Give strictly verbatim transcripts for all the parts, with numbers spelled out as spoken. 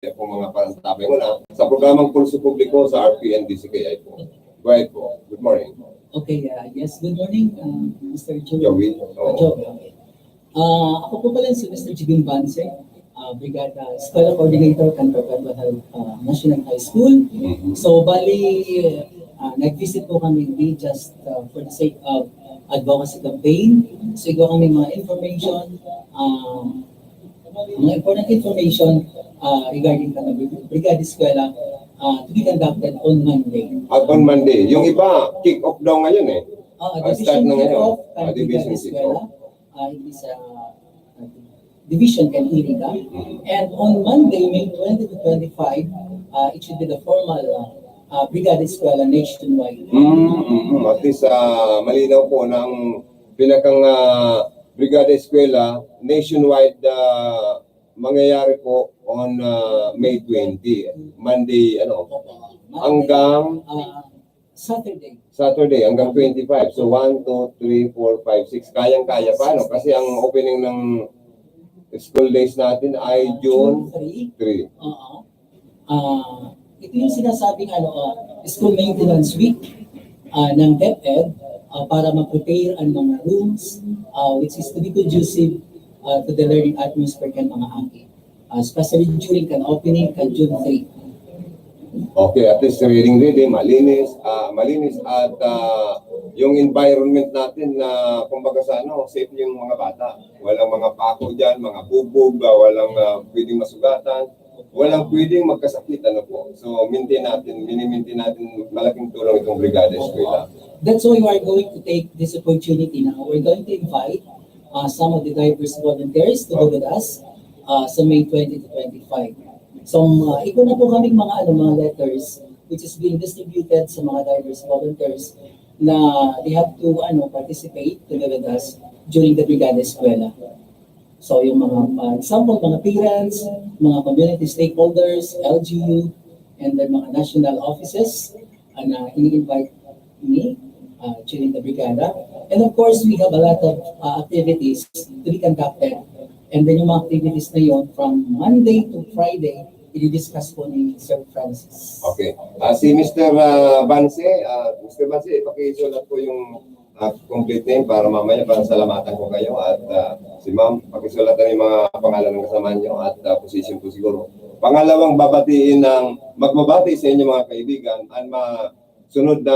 Kaya po mga parantabay mo na sa programang Pulso Publiko sa R P N D C K I po. Go ahead po. Good morning. Okay, uh, yes, good morning, uh, Mister Joey. Joey. Uh, Oo. Joey, okay. Uh, ako po pala si Mister Jibin Banse, uh, Brigada Eskwela Coordinator kan Perpetual Health uh, National High School. Mhm. So, bali, uh, nag-visit po kami, we just uh, for the sake of advocacy campaign. So, igwa kami mga information, uh, mga important information uh, regarding kan Brigada Eskwela uh, to be conducted on Monday. At on Monday, yung iba, kick-off daw ngayon eh. Ah, Ah, start division na ngayon. kick-off, Ah, kan division Brigada Eskwela, ah, hindi sa ah, division kan Iriga. Mhm. And on Monday, May twenty to twenty-five, ah, it should be the formal ah, ah, Brigada Eskwela nationwide. Mm, mm, mm. At least ah, malinaw po na ang pinakang ah, Brigada Eskwela nationwide ah, mangyayari po on ah, May twenty, Monday, ano, hanggang Ah, Saturday. Saturday hanggang twenty-five. So one, two, three, four, five, six. Kayang-kaya pa, no? Kasi ang opening ng school days natin ay June three. three. Oo. Ah, ito yung sinasabing ano, ah, school maintenance week ah, ng DepEd ah, para ma-prepare ang mga rooms ah, which is to be conducive ah, to the learning atmosphere kan mga aki. Ah, especially during kan opening kan June three. Okay, at least reading reading, malinis, ah, malinis at ah, yung environment natin na kumbaga sa ano, safe yung mga bata. Walang mga pako diyan, mga bubog, ah, walang ah, pwedeng masugatan, walang pwedeng magkasakit, ano po. So, maintain natin, mini-maintain natin, malaking tulong itong Brigada Eskwela. That's why we are going to take this opportunity now. We're going to invite uh, some of the diverse volunteers to go with us uh, sa May twenty to twenty-five. So, uh, ito na po kaming mga, ano, mga letters which is being distributed sa mga diverse volunteers na they have to ano participate together with us during the Brigada Eskwela. So, yung mga, uh, example, mga parents, mga community stakeholders, L G U, and then mga national offices uh, na ini-invite me uh, during the Brigada. And of course, we have a lot of uh, activities to be conducted. And then yung mga activities na yun, from Monday to Friday, i-discuss po ni Sir Francis. Okay. Ah, si Mister ah, Banse, ah, Mister Banse, ipakisulat po yung ah, complete name para mamaya para salamatan ko kayo at ah, si Ma'am, pakisulat na yung mga pangalan ng kasama nyo at ah, position po siguro. Pangalawang babatiin ng magbabati sa inyo mga kaibigan ang ma sunod na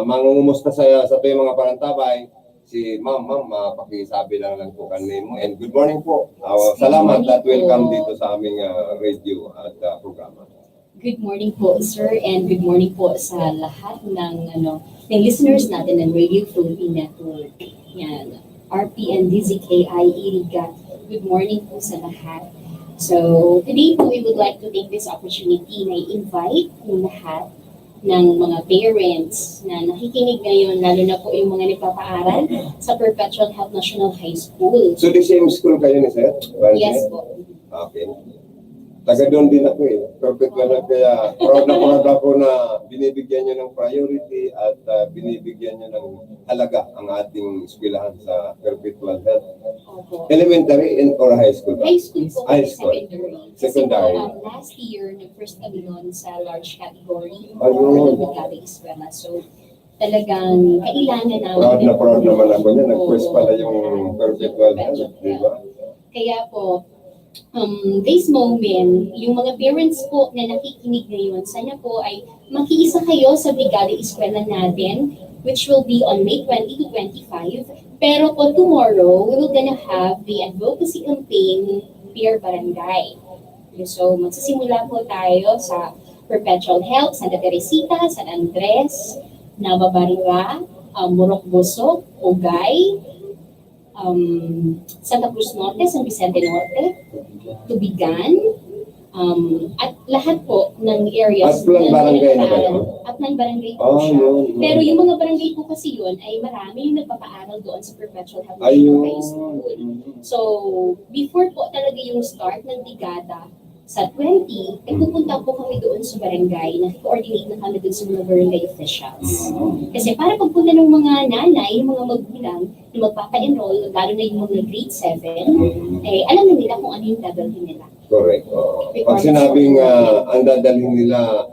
mangungumusta sa sa ating mga parantabay, si Ma'am, Ma'am, ah, pakisabi lang lang po kan name mo. And good morning po. Ah, salamat at welcome dito sa aming ah, radio at ah, programa. Good morning po, sir, and good morning po sa lahat ng ano ng listeners natin ng Radio Philippine Network. Yan. R P N D Z K I Iriga. Good morning po sa lahat. So, today po, we would like to take this opportunity na i-invite yung lahat ng mga parents na nakikinig ngayon, lalo na po yung mga nagpapaaral sa Perpetual Health National High School. So, the same school kayo ni Sir? Banse? Yes po. Okay. Taga doon din ako eh. Perpetual Health, kaya proud na proud ako na binibigyan nyo ng priority at ah, binibigyan nyo ng halaga ang ating eskwelahan sa Perpetual Health. Opo. Elementary and or high school ba? High school po, High kasi school. Secondary. Kasi Secondary. po, um, last year, nag-first kami noon sa large category. Ayun. Ng Brigada Eskwela. So, talagang kailangan namin. Proud na proud naman ako niya. Nag-first Oo. Pala yung Perpetual Health, di ba? Kaya po, um, this moment, yung mga parents po na nakikinig ngayon, sana po ay makiisa kayo sa Brigada Eskwela natin, which will be on May twenty to twenty-five. Pero po tomorrow, we will gonna have the advocacy campaign per barangay. So, magsisimula po tayo sa Perpetual Health, Santa Teresita, San Andres, Nava Barira, um, Morocco Bosok, Ogay, um, Santa Cruz Norte, San Vicente Norte, Tubigan, um, at lahat po ng areas. At plan ng barangay na ba nagpapaaral. yun? At plan barangay po Oh, siya. Yun, yun. Pero yung mga barangay po kasi yun ay marami yung nagpapaaral doon sa Perpetual Health Ayun. High School. So, before po talaga yung start ng Brigada sa twenty, ay pupunta po kami doon sa barangay. Nakikoordinate na kami doon sa mga barangay officials. Mm. Kasi para pagpunta ng mga nanay, ng mga magulang na magpapa-enroll, lalo na yung mga grade seven, eh, alam na nila kung ano yung dadalhin nila. Correct. Oo. Pag sinabing ah, ang dadalhin nila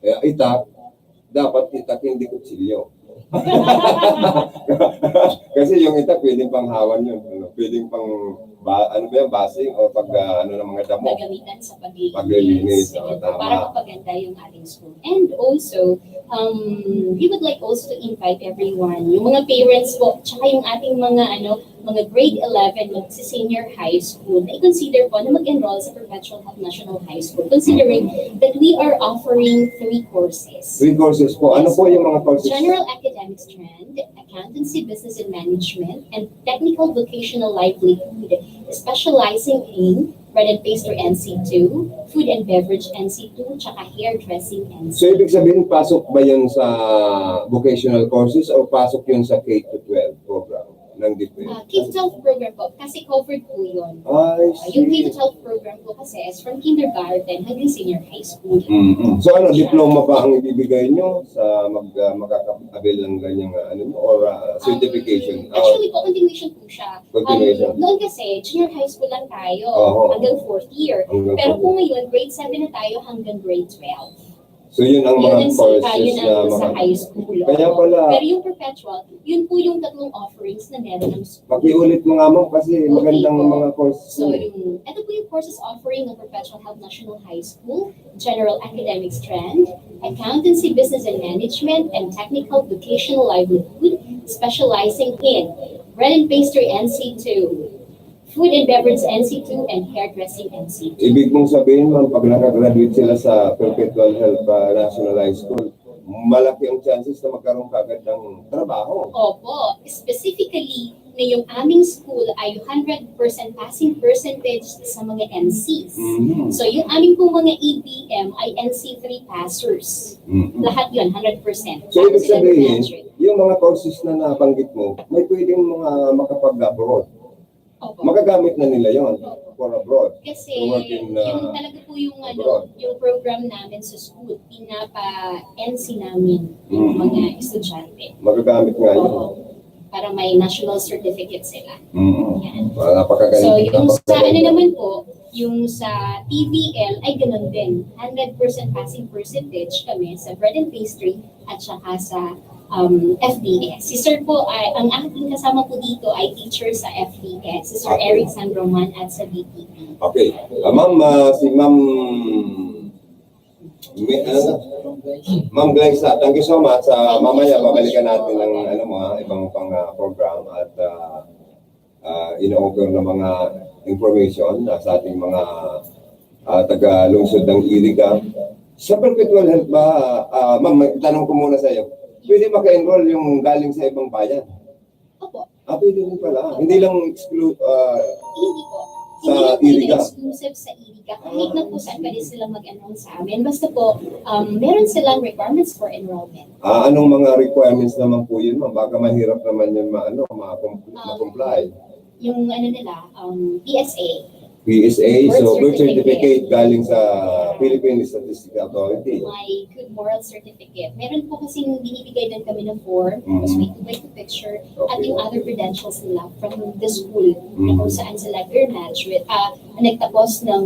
eh, itak, dapat itak hindi kutsilyo. Kasi yung itak, pwedeng panghawan yun. Ano? Pwedeng pang, ba, ano ba yan, basing o pag ah, ano ng mga damo. Gagamitan sa paglilinis. Paglilinis, oo, Ayan, tama. Para mapaganda yung ating school. And also, um, we would like also to invite everyone, yung mga parents po, tsaka yung ating mga ano, mga grade eleven, mag-senior high school, na i-consider po na mag-enroll sa Perpetual Help National High School, considering that we are offering three courses. Three courses po. Ano po yung mga courses? General Academic Strand, Accountancy, Business and Management, and Technical Vocational Livelihood, specializing in bread and pastry N C two, food and beverage N C two, tsaka hairdressing N C two. So, ibig sabihin, pasok ba yun sa vocational courses o pasok yun sa K to twelve program ng DepEd? Ah, K twelve program po, kasi covered po yun. I Ah, yung K see. twelve program po kasi is from kindergarten hanggang senior high school. Mm-mm. So ano, diploma pa ang ibibigay nyo sa mag uh, makaka-avail ng ganyang uh, ano nyo, or uh, certification? Um, actually po, continuation po siya. Continuation. Um, noon kasi, junior high school lang tayo Oo. hanggang fourth year. Hanggang Pero fourth po ngayon, grade seven na tayo hanggang grade twelve. So yun ang Yun mga ang, courses ah, yun na ang sa mga... high school. Kaya Opo. Pala. Pero yung perpetual, yun po yung tatlong offerings na meron ng school. Pakiulit mo nga mo kasi Okay magandang po. Mga courses. So, Yun. Yung, ito po yung courses offering ng Perpetual Help National High School, General Academic Strand, Accountancy, Business and Management, and Technical Vocational Livelihood, specializing in bread and pastry N C two, food and beverage N C two, and hairdressing N C two. Ibig mong sabihin, ma'am, pag nakagraduate sila sa Perpetual Help uh, National High School, malaki ang chances na magkaroon ka agad ng trabaho. Opo, specifically na yung aming school ay hundred percent passing percentage sa mga N Cs. Mhm. So yung aming pong mga A B M ay N C three passers. Mhm. Lahat yun, hundred percent. So, ibig Sila sabihin, graduate. Yung mga courses na nabanggit mo, may pwedeng mga makapag-abroad. Opo. Magagamit na nila yon for abroad. Kasi To work in, uh, yung talaga po yung ano, abroad. Yung program namin sa school, pinapa-N C namin yung Mm. mga estudyante. Magagamit nga yun. Oo. Para may national certificate sila. Mm. Yan. Ah, napakagaling. So, yung sa ano Napakagaling. Naman po, yung sa T V L ay ganun din. Hundred percent passing percentage kami sa bread and pastry at saka sa um, F B S. Si Sir po, ay, ang aking kasama po dito ay teacher sa F B S. Si Sir Okay. Eric San Roman at sa B T P. Okay. Ah, ma'am, ah, si Ma'am Mi- ah, Ma'am Glyza, thank you so much. Ah, Thank you mamaya, so much babalikan po. Natin ng ano mo, ah, ibang pang ah, program at ah, ah, ino-offer na mga information ah, sa ating mga ah, taga-lungsod ng Iriga. Sa Perpetual Help ba, ah, ma'am, may tanong ko muna sa iyo. Pwede maka-enroll yung galing sa ibang bayan? Opo. Ah, pwede rin pala. Hindi lang exclu- ah, Hindi po. Sa Hindi lang po Iriga. Exclusive sa Iriga. Kahit na po saan pwede sila mag-enroll sa amin. Basta po, um, meron silang requirements for enrollment. Ah, anong mga requirements naman po yun, ma'am? Baka mahirap naman yun ma-, ano, ma-, ma-comply. Yung ano nila, um, B S A. B S A, so Birth birth certificate certificate. Galing sa Philippine Statistical Authority. May good moral certificate. Meron po kasing binibigay din kami ng form, Mhm. tapos may two by two picture, at Okay. Yung other credentials nila from the school na Mhm. Kung saan sila graduate, ah, nagtapos ng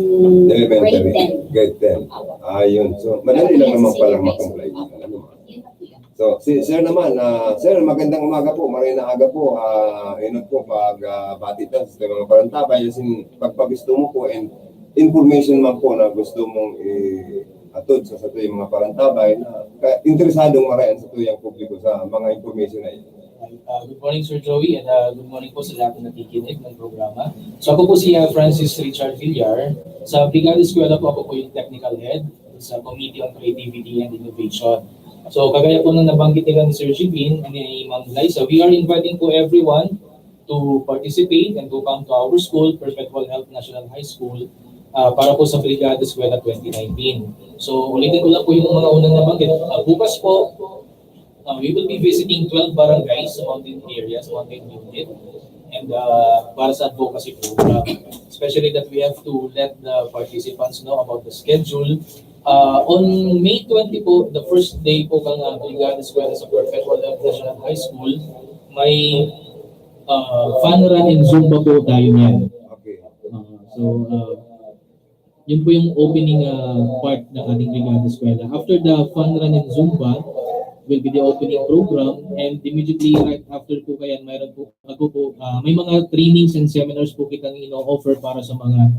Elementary. Grade ten. Grade ten. Opo. Ayun. So, madali lang naman Senior palang high school. ma-comply. Ano, ma'am? Yun na po yun. So, si Sir naman, ah, Sir, magandang umaga po, maray na aga po. Ah, inot po pag ah, bati ta sa mga parantabay, as in, pagpabisto mo po and information man po na gusto mong i-atod sa satuyang mga parantabay na ka- interesadong marayan sa tuyang publiko sa mga information na ito. Uh, good morning, Sir Joey, and uh, good morning po sa lahat na nakikinig ng programa. So ako po si uh, Francis Richard Villar. Sa Brigada Eskwela po ako po yung technical head sa Committee on Creativity and Innovation. So kagaya po ng nabanggit nila ni Sir Jibin and ni Ma'am Glyza, we are inviting po everyone to participate and to come to our school, Perpetual Help National High School, uh, para po sa Brigada Eskwela twenty nineteen. So ulitin ko lang po yung mga unang nabanggit. Uh, bukas po, Uh, we will be visiting twelve barangays sa mountain areas, mountain unit, and uh, para sa advocacy program. Especially that we have to let the participants know about the schedule. Uh, on May twenty po, the first day po ng uh, Brigada Eskwela sa Perpetual Love National High School, may uh, fun run and Zumba po tayo niyan. Okay. Uh, so, uh, Yun po yung opening ah, part ng ating Brigada Eskwela. After the fun run and Zumba, will be the opening program, and immediately right after po kayan, mayroon po, ako po, ah, may mga trainings and seminars po kitang ino-offer para sa mga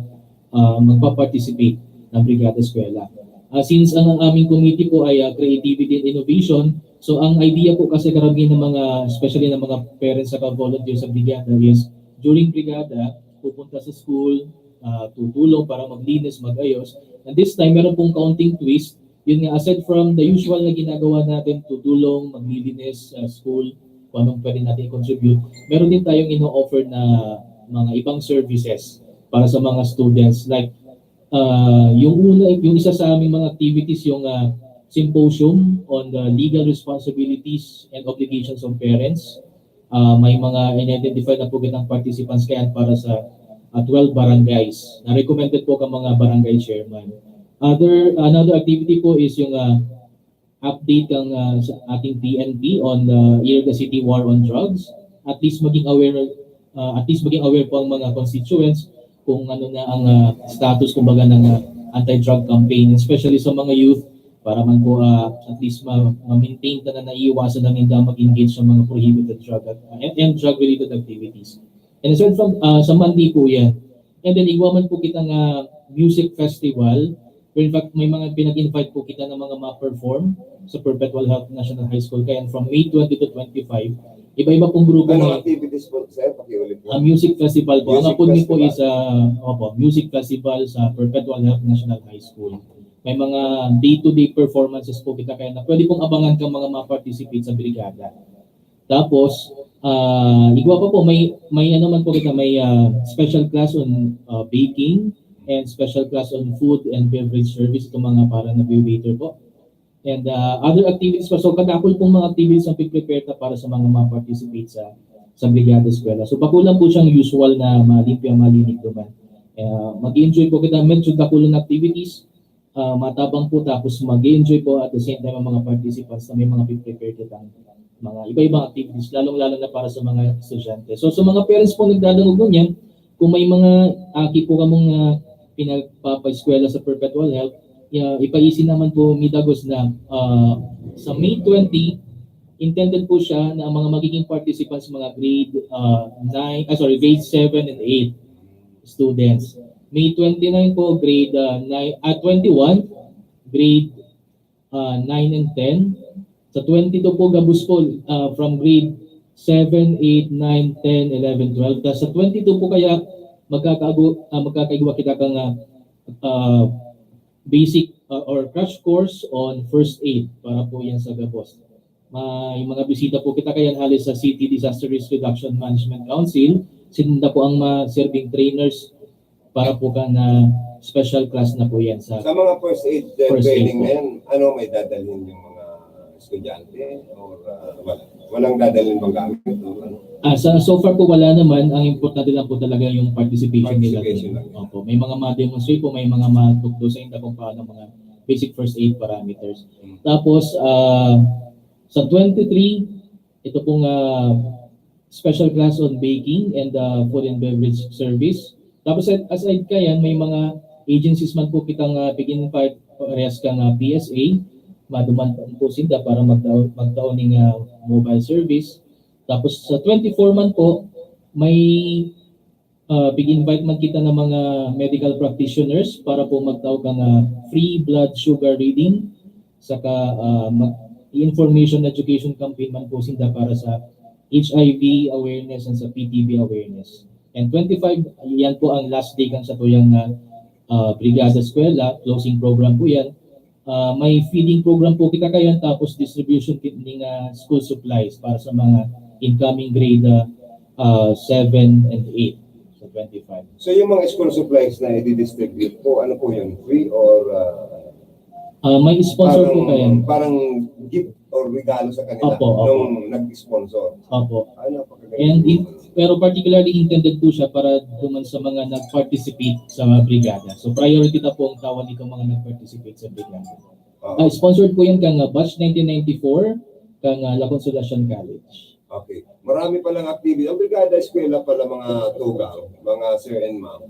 ah, magpa-participate ng Brigada Eskwela. Ah, since ang, ang aming committee po ay ah, Creativity and Innovation, so ang idea po kasi karamihan ng mga, especially ng mga parents at volunteers sa Brigada is during Brigada, pupunta sa school, ah, tutulong para maglinis, mag-ayos. And this time, meron pong kaunting twist. Yun nga, aside from the usual na ginagawa natin, tutulong, maglilinis sa school, kung anong pwede natin i-contribute, meron din tayong ino-offer na mga ibang services para sa mga students. Like, ah, yung una, yung isa sa aming mga activities, yung ah, symposium on the legal responsibilities and obligations of parents. Ah, may mga in-identify na po kitang participants kaya para sa ah, twelve barangays. Na-recommended po ang mga barangay chairman. Other, another activity po is yung ah, update ng ah, sa ating P N P on the Iriga City War on Drugs. At least maging aware, ah, at least maging aware po ang mga constituents kung ano na ang ah, status, kumbaga, ng ah, anti-drug campaign, especially sa mga youth, para man po ah, at least ma- ma-maintain ta na naiiwasan na ninda mag-engage sa mga prohibited drug at, and, and drug-related activities. And aside from, ah, sa Monday po yan. And then, igwa man po kita nga music festival. Pero in fact, may mga pinag-invite po kita ng mga ma-perform sa Perpetual Health National High School. Kaya from May twenty to twenty-five, iba-iba pong grupo Anong may activities po, sir? Pakiulit po. Ang music festival po. Ang Music apod niyo po festival. is ah, opo, music festival sa Perpetual Health National High School. May mga day-to-day performances po kita kaya na pwede pong abangan kang mga ma-participate sa brigada. Tapos, ah, igwa pa po, may, may ano man po kita, may ah, special class on ah, baking and special class on food and beverage service, itong mga para nag-waiter po. And ah, other activities pa. So, kadakol pong mga activities ang prepare ta para sa mga ma-participate sa sa Brigada Eskwela. So, bako lang po siyang usual na malimpya, malinig naman. Uh, mag-enjoy po kita, medyo dakulang activities, ah, matabang po, tapos mag-enjoy po at the same time ang mga participants na may mga prepare kitang mga iba-ibang activities, lalong-lalo na para sa mga estudyante. So, sa mga parents po nagdadangog ngunyan, kung may mga aki po kamong ah, pinagpapaeskwela sa Perpetual Health, ya, ipaisi naman po mi dagos na ah, sa May twenty, intended po siya na ang mga magiging participants, mga grade ah, nine, ah, sorry, grade seven and eight students. May twenty-nine po, grade ah, nine, ah, twenty-one, grade ah, nine and ten. Sa twenty-two po, gabos po, ah, from grade seven, eight, nine, ten, eleven, twelve. Tas sa twenty-two po kaya, magkakaago, ah, magkakaigwa kita kang ah, ah, basic ah, or crash course on first aid para po yan sa gabos. May mga bisita po kita kaya hali sa City Disaster Risk Reduction Management Council. Sinda po ang ma-serving trainers para po kan ah, special class na po yan sa Sa mga first aid uh, First aid training po. na yan, ano may dadalhin yung mga estudyante or uh, wala? Walang dadalhin bang gamit? Or, ano? Ah, sa, so far po wala naman. Ang importante lang po talaga yung participation, Participation nila. Lang. Opo, may mga ma-demonstrate po, may mga matukdo sa inda kung paano mga basic first aid parameters. Mm. Tapos ah, sa twenty-three, ito pong ah, special class on baking and ah, food and beverage service. Tapos at- aside kayan, may mga agencies man po kitang uh, pig-invite, parehas kang ah, P S A, maduman po sinda para magtao, magtao ning ah, mobile service. Tapos sa twenty-four man po, may ah, pig-invite man kita ng mga medical practitioners para po magtao kang ah, free blood sugar reading, saka ah, mag- information education campaign man po sinda para sa H I V awareness and sa P T B awareness. And twenty-five, yan po ang last day kan satuyang ah, ah, Brigada Eskwela, closing program po yan. Ah, may feeding program po kita kayan, tapos distribution kit ning ah, school supplies para sa mga incoming grade ah, ah, seven and eight sa twenty-five. So yung mga school supplies na i-distribute po, ano po yun? Free or uh, Ah, may sponsor po kayan. Parang gift or regalo sa kanila Opo, opo. Nung nag-sponsor? Opo. Ano, napakagaling. And in, pero particularly intended po siya para duman sa mga nag-participate sa brigada. So priority ta po ang tawan nitong mga nag-participate sa brigada. Oo. Ah, sponsored po yan kang ah, batch nineteen ninety-four, kang ah, La Consolacion College. Okay. Marami palang activity. Ang Brigada Eskwela pala, mga tugang, mga sir and ma'am,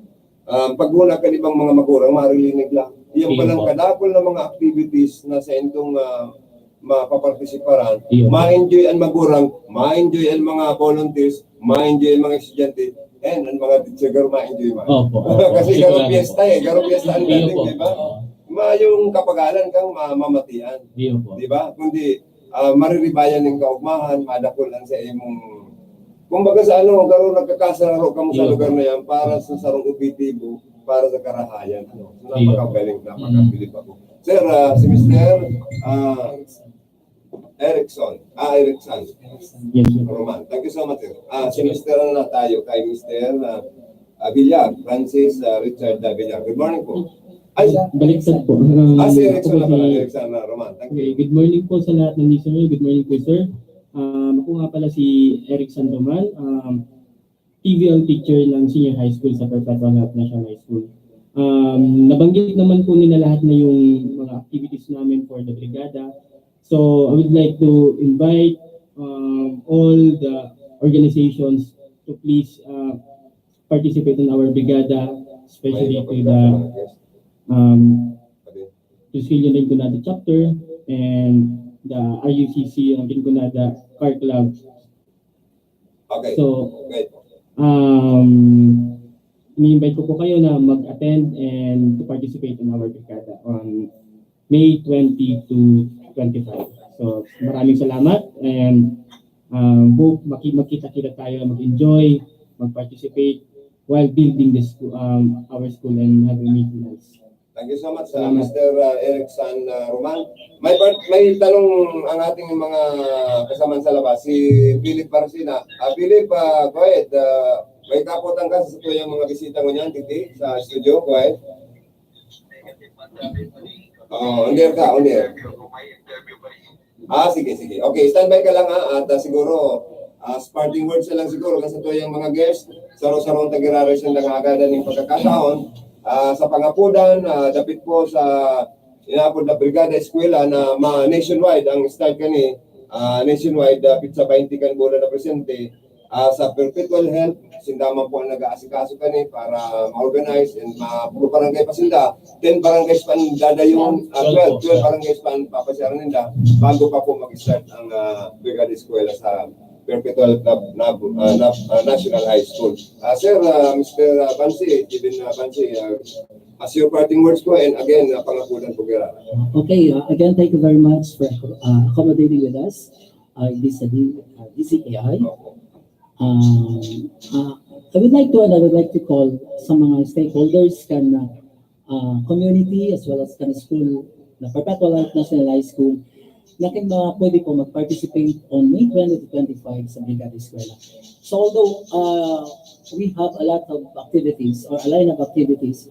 Um, paghuna kan ibang mga magurang, maririnig lang. Yung Iyo palang po. kadakul na mga activities na sa indong, ah, mapapartisiparan, Iyo po. ma-enjoy ang magurang, ma-enjoy ang mga volunteers, ma-enjoy ang mga estudyante, and ang mga teacher, garo ma-enjoy man. Opo, opo. Kasi garo Sigurado piyesta po. eh, garo piyesta ang Iyo dating, po. di ba? Mayong kapagalan kang ma- mamatian, Iyo po. di ba? Kundi ah, mariribayan nin kaogmahan, madakul an sa imong, kumbaga sa ano, garo nagkakasararo kamo sa Iyo. lugar na yan para sa sarong objetibo, para sa karahayan. Ano? So, Iyo. napakagaling, napakabilib ako. Sir, ah, si Mister ah, Erickson. Ah, Erickson. Yes, sir. Roman. Thank you so much, sir. Ah, si Mister ano na tayo, kay Mister ah, ah, Villar, Francis ah, Richard ah, Villar. Good morning po. Ay, Baliktad po. Ah, si Ako Erickson po na pala, si Erickson na Roman. Thank Okay, you. good morning po sa lahat ng listener. Good morning po, sir. Um, ako nga pala si Erickson Roman, um, T V L teacher ng senior high school sa Perpetual Health National High School. Um, nabanggit naman po nila lahat na yung mga activities namin for the brigada. So, I would like to invite um, all the organizations to please uh, participate in our brigada, especially to the um, Tusquillo Rinconada chapter and the R U C C ang Rinconada Car Club. Okay. So, Great. um, ini-invite ko po kayo na mag-attend and to participate in our brigada on May twenty to twenty-five. So, maraming salamat and um, hope maki- magkita-kita tayo, mag-enjoy, mag-participate while building the school, um, our school and having maintenance. Thank you so much, uh, Salamat. Mister uh, Erickson uh, Roman. May part, may tanong ang ating mga kasaman sa labas. Si Philip Barcina. Ah, Philip, ah, go ahead. Ah, may kapotan ka sa tuyang mga bisita mo niyan, didi, sa studio. Go ahead. Oh, on air ka, on air. Ah, sige, sige. Okay, standby ka lang ha. At ah, siguro, ah, parting words na lang siguro kan satuyang mga guest. Saro-sarong tagiraray sa nangagadan ning pagkakataon. Ah, sa pangapodan, ah, dapit po sa inaapod na Brigada Eskwela na ma nationwide ang start kani, ah, nationwide, dapit sa twenty kan bulan na presente. Ah, sa Perpetual Health, sinda man po ang nag-aasikaso kani para ma-organize and ma-, puro barangay pa sinda. Ten barangays pa ang dadayon, ah, twelve, twelve barangays pa ang papasyaran ninda bago pa po mag-start ang, ah, Brigada Eskwela sa Perpetual na, na, ah, na, ah, National High School. Ah, sir, ah, Mister ah, Bansi, Steven ah, Bansi, ah, as your parting words po, and again, ah, pangapunan po, Gerard. Okay, uh, again, thank you very much for uh, accommodating with us uh, in this uh, D- uh, D C K I. Opo. Um, uh, I would like to, and I would like to call sa mga stakeholders kan uh, uh, community as well as kan school na Perpetual Life National High School na kan mga pwede po mag-participate on May twenty to twenty-five sa Brigada Eskwela. So although uh, we have a lot of activities or a line of activities,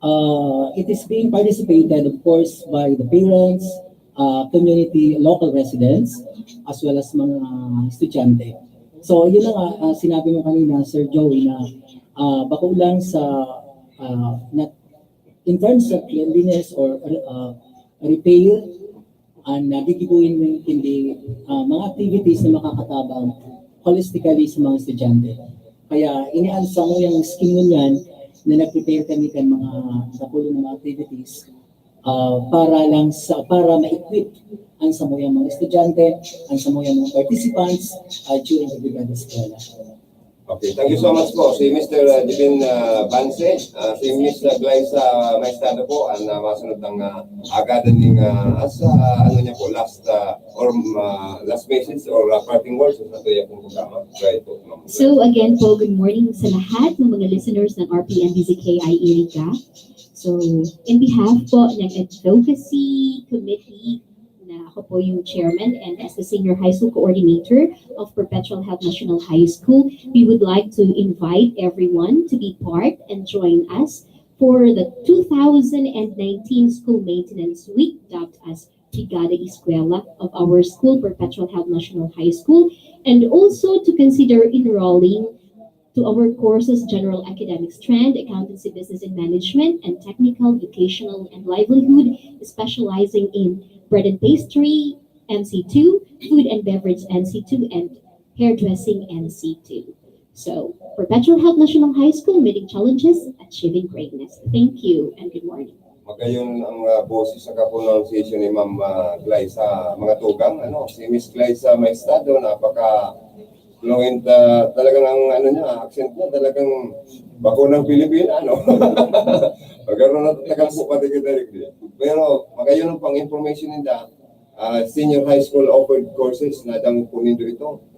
uh, it is being participated, of course, by the parents, uh, community, local residents, as well as mga estudyante. So, yun na nga, uh, sinabi mo kanina, Sir Joey, na uh, bako lang sa, uh, na, in terms of cleanliness or uh, repair, ang nagigibuhin mo kundi uh, mga activities na makakatabang holistically sa mga estudyante. Kaya inian sa mo yung scheme ngunyan na nag-prepare kami kan mga dakulo na mga activities uh, para lang sa para ma-equip ang samuyang mga estudyante, ang samuyang mga participants uh, during the Brigada Eskwela. Okay, thank you so much po. Si Mister uh, Jibin uh, Banse, uh, si Miss uh, Glyza Maestrada po, ang uh, masunod ng uh, agadan ning uh, as uh, ano niya po, last uh, or uh, last message or uh, parting words sa tuya pong programa. Right po, ma'am. So again po, good morning sa lahat ng mga listeners ng R P N D Z K I Iriga. So, in behalf po ng Advocacy Committee na ako po yung chairman and as the Senior High School Coordinator of Perpetual Health National High School, we would like to invite everyone to be part and join us for the two thousand nineteen School Maintenance Week, dubbed as Brigada Eskwela of our school, Perpetual Health National High School, and also to consider enrolling to our courses, General Academic Strand, Accountancy, Business and Management, and Technical, Vocational, and Livelihood, specializing in bread and pastry, M C two, food and beverage, M C two, and hairdressing, M C two. So, Perpetual Help National High School, meeting challenges, achieving greatness. Thank you and good morning. Magayon ang uh, boses sa pronunciation ni Ma'am uh, Glyza sa mga tugang. Ano, si Miss Glyza Maestado, napaka fluent uh, talagang ang ano niya, accent niya talagang bako ng Pilipina, no? Pagkaroon na talagang po pati kita. Pero magayon ang pang-information ninda, uh, senior high school offered courses na dang po nindo ito.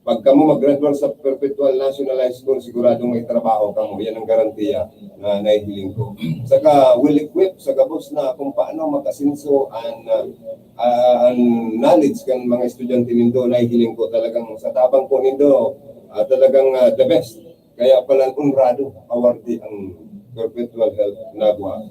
Pag kamo mag-graduate sa Perpetual National High School, siguradong may trabaho kamo. Yan ang garantiya na nahihiling ko. Saka well-equipped sa gabos na kung paano mag-asenso ang, uh, uh, ang knowledge kan mga estudyante nindo. Nahihiling ko talagang sa tabang po nindo, uh, talagang uh, the best. Kaya pala honrado, awardee ang Perpetual Help Nagua.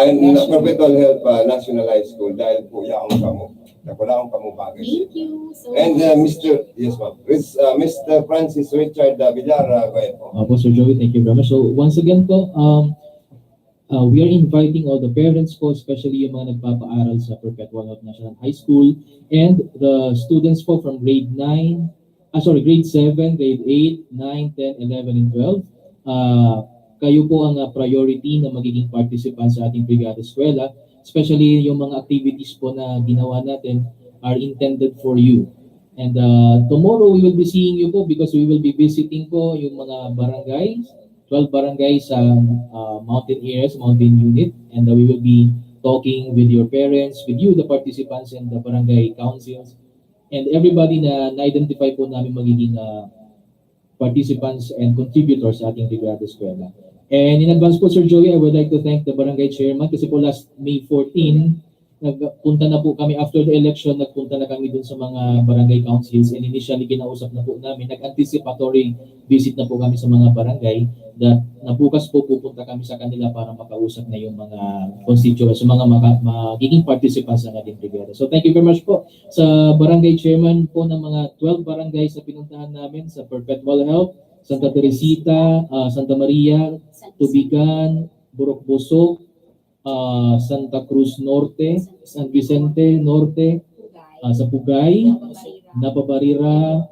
Ay, na, Perpetual Help uh, National High School dahil po yaon kamo. Nakulaon kamo bagay. Thank you so And much. Uh, Mister Yes, ma'am. Ris- uh, Mister Francis Richard uh, Villar, uh, go ahead po. Opo, Sir Joey, thank you very much. So, once again po, um, uh, we are inviting all the parents po, especially yung mga nagpapaaral sa Perpetual Help National High School and the students po from grade nine, ah, sorry, grade seven, grade eight, nine, ten, eleven, and twelve. Uh, kayo po ang uh, priority na magiging participant sa ating Brigada Eskwela, especially yung mga activities po na ginawa natin are intended for you. And uh, tomorrow we will be seeing you po because we will be visiting po yung mga barangay, twelve barangays sa uh, mountain areas, mountain unit, and uh, we will be talking with your parents, with you, the participants, and the barangay councils, and everybody na na-identify po namin magiging uh, participants and contributors sa ating Brigada Eskwela. And in advance po, Sir Joey, I would like to thank the barangay chairman kasi po last May fourteen, nagpunta na po kami after the election, nagpunta na kami dun sa mga barangay councils and initially kinausap na po namin, nag-anticipatory visit na po kami sa mga barangay that na bukas po pupunta kami sa kanila para makausap na yung mga constituents, yung mga maka, magiging participants ng ating brigada. So thank you very much po sa barangay chairman po ng mga twelve barangays na pinuntahan namin sa Perpetual Help, Santa Teresita, ah, Santa Maria, Tubigan, Burokbosok, ah, Santa Cruz Norte, San Vicente Norte, ah, sa Pugay, Napabarira,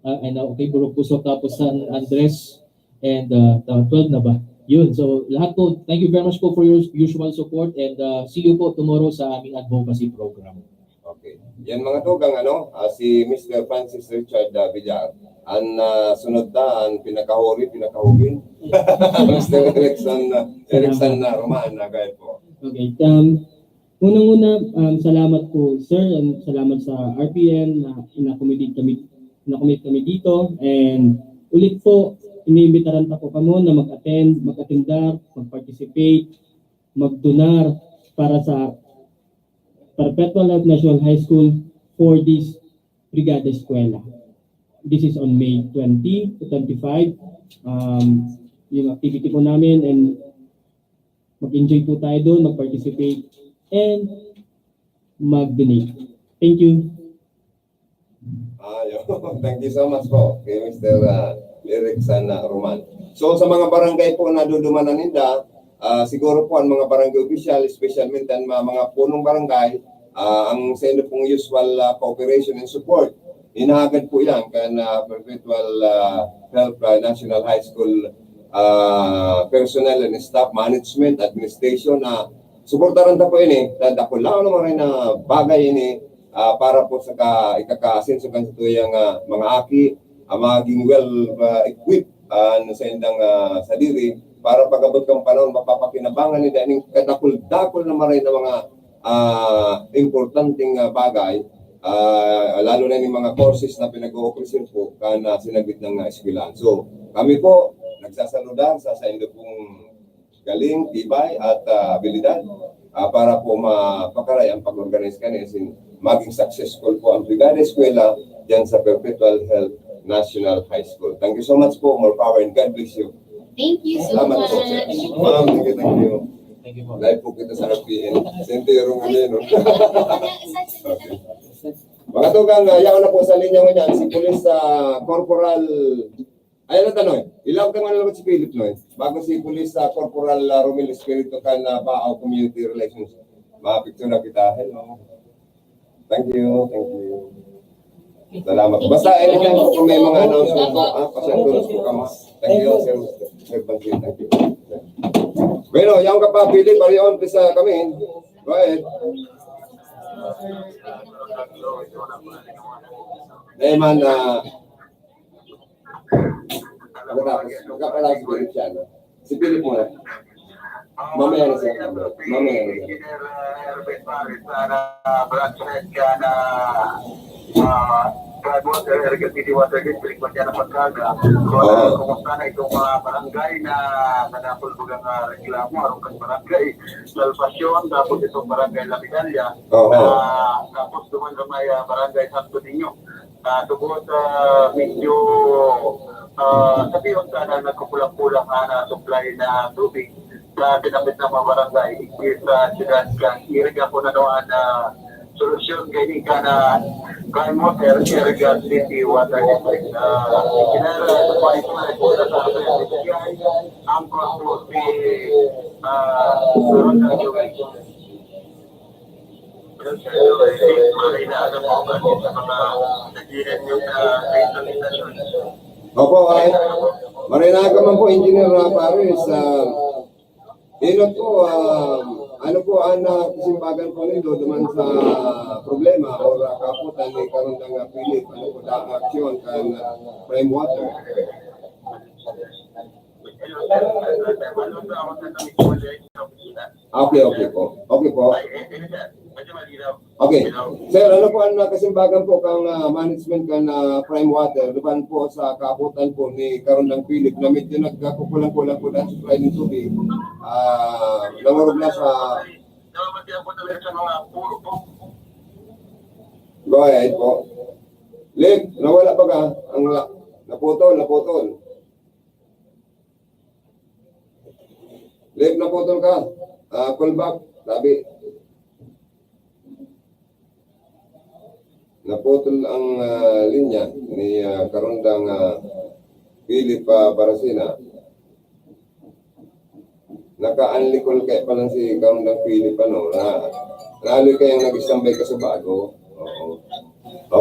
ah, ano, okay, Burokbosok, tapos San Andres, and uh, twelve na ba? Yun. So, lahat po, thank you very much po for your usual support and uh, see you po tomorrow sa aming advocacy program. Okay. Yan mga tugang, ano, ah, si Mister Francis Richard ah, Villar. Ang ah, sunod ta, ang pinakahuli, pinakahuli. Mister Erickson, ah, Erickson na Roman, na kayo po. Okay. Um, unang-una, um, salamat po, sir. And salamat sa R P N na in-accommodate kami, in-accommodate kami dito. And ulit po, iniimbitaran ta po kamo na mag-attend, mag-attendar, mag-participate, magdunar para sa Perpetual Help National High School for this Brigada Eskwela. This is on May twenty to twenty-five. Um, yung activity po namin and mag-enjoy po tayo doon, mag-participate, and mag-donate. Thank you. Ah, yun. Thank you so much po kay Mister ah, Erickson ah, Roman. So sa mga barangay po na dudumanan ninda, ah, siguro po ang mga barangay official, especially ang mga, mga punong barangay, ah, ang sa inyo pong usual ah, cooperation and support, hinahagad po yan kan ah, Perpetual ah, Help ah, National High School ah, personnel and staff, management, administration na suportaran ta po ini. Dakulaon naman rin na bagay ini ah, para po sa ka, ikakaasenso kan satuyang ah, mga aki, ah, maging well ah, equipped ah, ano, sa indang ah, sadiri para pag-abot kan panahon mapapakinabangan nila ning kadakul-dakul na maray na mga ah, importanteng ah, bagay, ah, lalo na yung mga courses na pinag-o-offer po kan ah, sinagwit ng ah, eskwelahan. So, kami po nagsasaludan sa sa inyo pong galing, tibay at ah, abilidad ah, para po mapakaray ang pag-organize kani asin maging successful po ang Brigada Eskwela diyan sa Perpetual Help National High School. Thank you so much po. More power and God bless you. Thank you so Salamat much. po, sir. Ma'am, thank you, thank you. Thank you po. Live po kita sa R P N. Sentero ng ano. Okay. Mga tugang, uh, yaon na po sa linya ngunyan, si Police ah, Corporal, ayan na tanong, ilaw ka man lang si Philip, no? Bago si Police ah, Corporal ah, Romel Espiritu kan ah, Baao Community Relations. Mapicture na kita. Hello. Thank you, thank you. Salamat. Basta anytime po kung may mga announcement po, ah, pasensya po kami. Thank you, Sir, Sir Banjir. Thank you. Bueno, yung kapapili, pariyon, please, ah, kami. Go ahead. Dahil man, ah, pagkatapos, magkapalagi ko rin siya, no? Si Philip muna. Mamaya na siya. Mamaya na siya. Engineer, uh, Herbert Paris, uh, na branch head ka na, uh, Prime Water, Iriga City Water District, Matiana, Pampanga. Kung, uh, kumusta na itong mga barangay na nanapulbog ang, uh, reklamo, arong kan barangay Salvacion, tapos itong barangay La Medalla, Oo. uh, tapos duman sa may, uh, barangay Santo Niño. Na tubod, uh, medyo, uh, sabihin sana nagkukulang-kulang na, na supply na tubig sa tinapit na mga barangay, imbis sa siyudad kan Iriga kung ano ang, ah, solusyon kay ni ka na Prime Water, Iriga City Water District. Ah, kinara sa Panginoon, sa ang proseso, ah, Ronald Jewel. Maray na aga po, sa mga nag-iingat yung, ah, sa ilang istasyon. Opo, ay. Maray na aga man po, Engineer, ah, Paris. Ah, inot po, ah, ano po ang, ah, kasimbagan po nindo duman sa problema o, ah, kaputan ni Karundang, ah, Philip? Ano po ang aksyon kan, ah, Prime Water? Okay, okay po. Okay po. Okay. Sir, ano po ang nakasimbagan po kang, ah, management kan, ah, Prime Water, duman po sa kaabutan po ni Karundang Philip na medyo nagkakukulang-kulang po na supply ng tubig? Ah, nangurog na sa Go ahead po. Lip, nawala pa ka? Ang la-, naputol, naputol. Lip, naputol ka. Ah, call back. Sabi, naputol ang, ah, linya ni, ah, Karundang, ah, Philip, ah, Baracena. Naka-unlicol kaya pa lang si Karundang Philip, ano, na, lalo kayang nag-standby ka sa bago. Oo.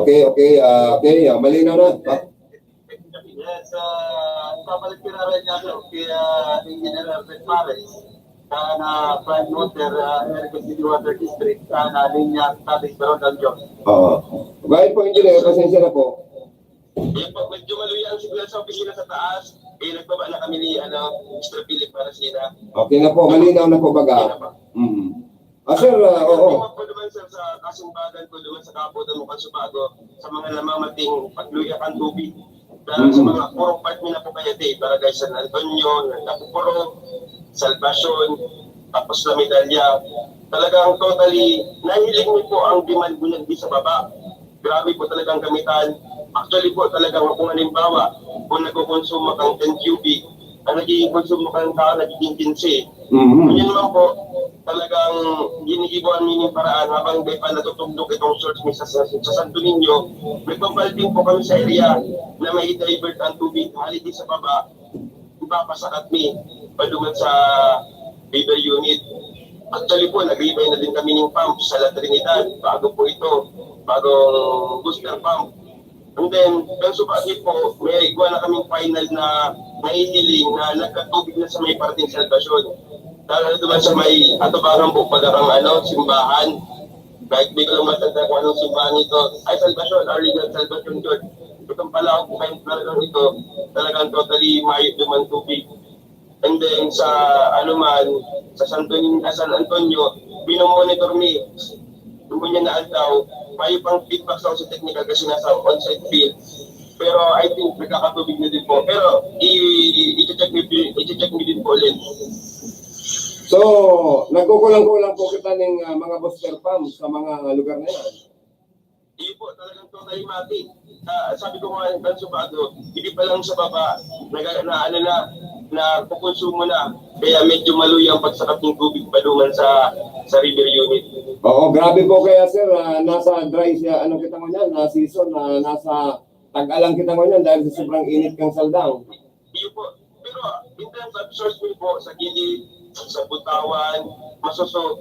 Okay, okay, ah, okay, ah, malinaw na. Ah, Yes, ah, ipabalik ko na rin nga ito kay, ah, Engineer Herbert Pares, sa, na, Prime Water, ah, Iriga City Water District, sa, na, linya, Tabis, Barangay Jones. Oo. Gaya po, Engineer, pasensya na po. Yan po, medyo maluya ang signal sa opisina sa taas. Eh, nagbaba na kami ni, ano, Mister Philip Baracena. Okay na po, malinaw na po baga. Okay na po. Mm. Ah, sir, ah, oo. Hindi po naman, sir, sa kasimbagan ko, duman sa kabutan mo, Kansubago, sa mga namamating pagluya kan tubig. Dahil sa Mm. mga purong part nila po kaya, di, Barangay San Antonio, Nagkapupuro, Salvacion, tapos La Medalla. Talagang totally, nahiling niyo po ang demand mo nagdi sa baba. Grabe po talagang kamitan. Actually po, talagang kung halimbawa, kung nagkukonsumo kang ten cubic, ang nagiging konsumo kang tao, nagiging kinse. Mhm. Yun naman po, talagang ginigibuan niyo yung paraan habang di pa natutugdok itong source ni sa, sa, sa Santo Niño, nagpapalting po kami sa area na may divert ang tubig, hali di sa baba, ipapasakat mi, paduman sa river unit. Actually po, nag-rebuy na din kami ng pump sa La Trinidad, bago po ito, bagong booster pump. And then, kan subagi po, may igwa na kaming final na nahihiling na nagkatubig na sa may parting Salvacion. Lalo na duman sa may atubangan po, pagkakang ano, simbahan. Kahit di ko lang matanda kung anong simbahan ito. Ay, Salvacion, Arligan Salvacion yun. Itong pala ako po kayong talagang ito, talagang totally mayo duman tubig. And then sa, ano man, sa Santo Ni-, ah, San Antonio, minomonitor mi. Ngunyan na aldaw, mayo pang feedback sa, sa technical kasi nasa on-site field. Pero I think nagkakatubig na din po. Pero i-, i-, i-check mi, i-check mi din po ulit. So, nagkukulang-kulang po kita ning, ah, mga booster pump sa mga lugar na yan. Iyo po, talagang totally mati. Ah, sabi ko nga, kan subado, hindi pa lang sa baba, nag-, na, ano na, nakukonsumo na. Kaya medyo maluya ang pagsakat ng tubig paduman sa, sa river unit. Oo, grabe po kaya, sir. Ah, nasa dry siya, ano kita ngunyan, na season, na nasa tag-alang kita ngunyan dahil sa sobrang init kang Saldang. Iyo po. Pero in terms of source mi po, sa gilid, sa butawan, masuso,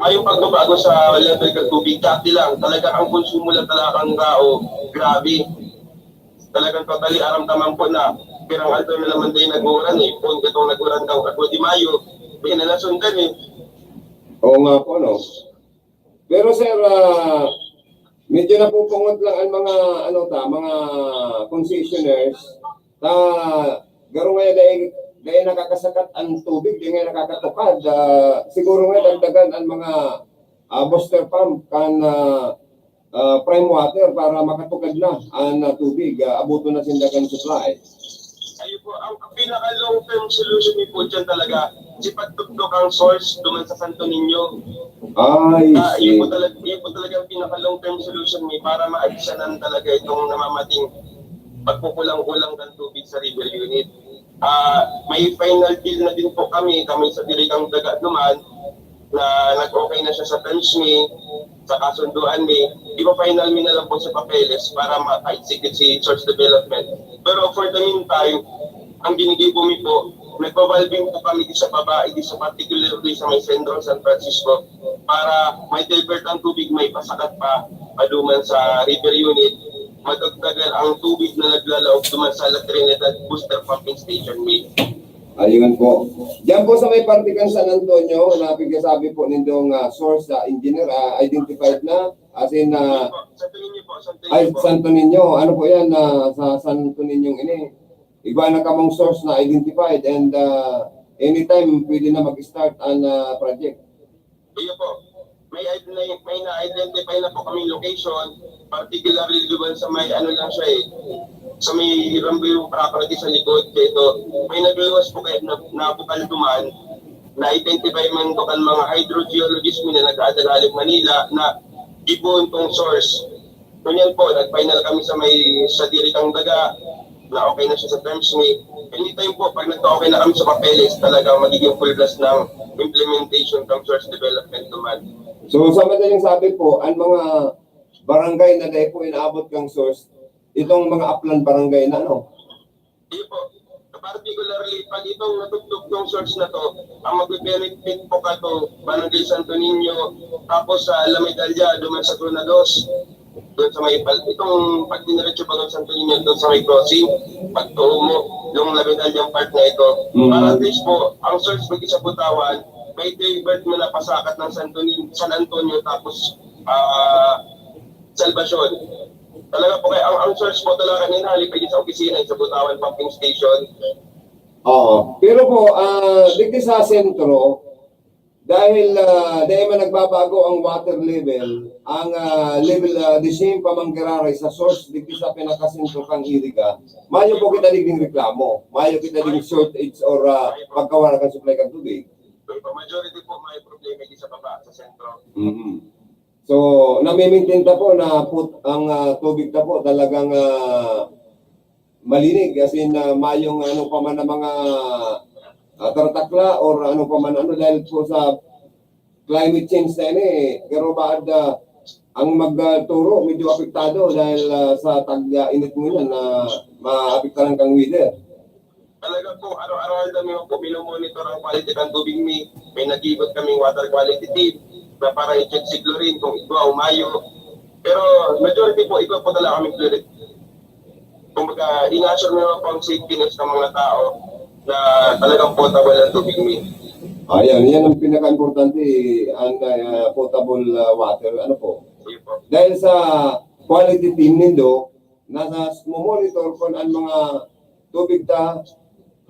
Mayong pagbabago sa level kan tubig, dati lang, talaga ang konsumo lang talaga kan tao, grabe. Talagang totally aramdaman po na pirang aldaw na naman din nag-uuran eh. Kung itong nag-uran daw ako di Mayo, di na nasundan eh. Oo nga po, no? Pero sir, ah, medyo napupungot lang ang mga, ano ta, mga concessioners. Ta, garo ngayon dahil, dahil nakakasakat ang tubig, di ngayon nakakatukad. Ah, siguro ngayon dagdagan ang mga ah, booster pump kan ah, ah, Prime Water para makatukad na ang ah, tubig, ah, abuton na sinda kan supply. Ayun po, ang, ang pinaka long term solution ni po dyan talaga, si pagtukdok ang source duman sa Santo Niño. Ay, Ah, yun see. po talaga, yun po talaga ang pinaka long term solution ni para maagsanan talaga itong namamating pagkukulang-kulang ng tubig sa river unit. Ah, may final deal na din po kami, kami sa Dirikang Daga naman, na nag-okay na siya sa terms mi, sa kasunduan mi. Ipa-final mi na lang po sa papeles para maka-execute si source development. Pero for the meantime, ang ginigibo mi po, nagpa-valving po kami di sa baba, di sa particularly sa may sentro San Francisco, para may divert ang tubig, may pasakat pa, paduman sa river unit, madagdagan ang tubig na naglalaog duman sa La Trinidad Booster Pumping Station, mi. Ayun po. Diyan po sa may parte kan San Antonio, na pigkasabi po nindong ah, source sa engineer, ah, identified na, as in, ah, Santo Niño po, Santo Niño ay, po. Santo Niño, ano po yan, ah, sa Santo Niño ini, iba na kamong source na identified and ah, anytime pwede na mag-start ang ah, project. Iyo po. May, may, may na-identify na po kaming location, particularly doon sa may ano lang siya eh, sa may Rambuyo property sa likod. Kaya ito, may nagluwas po kaya na, nabukal duman, na-identify man to kan mga hydrogeologist mi na nag-aadal halin Manila na gibohon tong source. Ngunyan po, nag-final kami sa may sa Dirikang Daga na okay na siya sa terms mi. Anytime po, pag nagka-okay na kami sa papeles, talagang magiging full blast ng implementation ng source development naman. So sa madaling sabi po, ang mga barangay na dahil po inaabot kang source, itong mga aplan barangay na, no? Iyo po. Particularly, pag itong natugtog ng source na to, ang magbe-benefit po kato, Barangay Santo Niño, tapos sa La Medalla, duman sa Zona Dos, doon sa may pal-, itong pag diniretso pa ng Santo Niño, doon sa may crossing, pagtuo mo, yung La Medalla part na ito. Mm. Para at least po, ang source pag sa Butawan, may divert mo na pasakat ng Santo Niño, San Antonio, tapos ah Salvacion. Talaga po kaya, ang, ang source po talaga kanina, halipad sa opisina, sa Butawan Pumping Station. Oo. Pero po, ah, digdi sa sentro, dahil ah, dahil man nagbabago ang water level, ang ah, level ah, the same pa manggiraray sa source digdi sa pinakasentro kang Iriga, mayo po kita digding reklamo, mayo kita digding shortage or ah, pagkawara kan supply kan tubig. Pero majority po may problema di sa baba, sa sentro. Mhm. So, nami-maintain ta po na put, ang ah, tubig ta po talagang ah, malinig, as in ah, mayong ano pa man na mga ah, taratakla or ano pa man ano dahil po sa climate change na ini, pero baad ah, ang magturo medyo apektado dahil ah, sa tag-init mo yan na maapektaran kang weather. Talaga po, araw-araw kami po minomonitor ang quality ng tubig mi. May nag-iikot kaming water quality team na para i-check si chlorine kung igwa o mayo. Pero majority po, igwa po talaga kami chlorine. Kumbaga, ina-assure naman po ang safety ng mga tao na talagang potable ang tubig mi. Ayan, yan ang pinaka-importante, ang ah, potable ah, water. Ano po? Sige po. Dahil sa quality team nindo, nasa monitor kung ang mga tubig ta,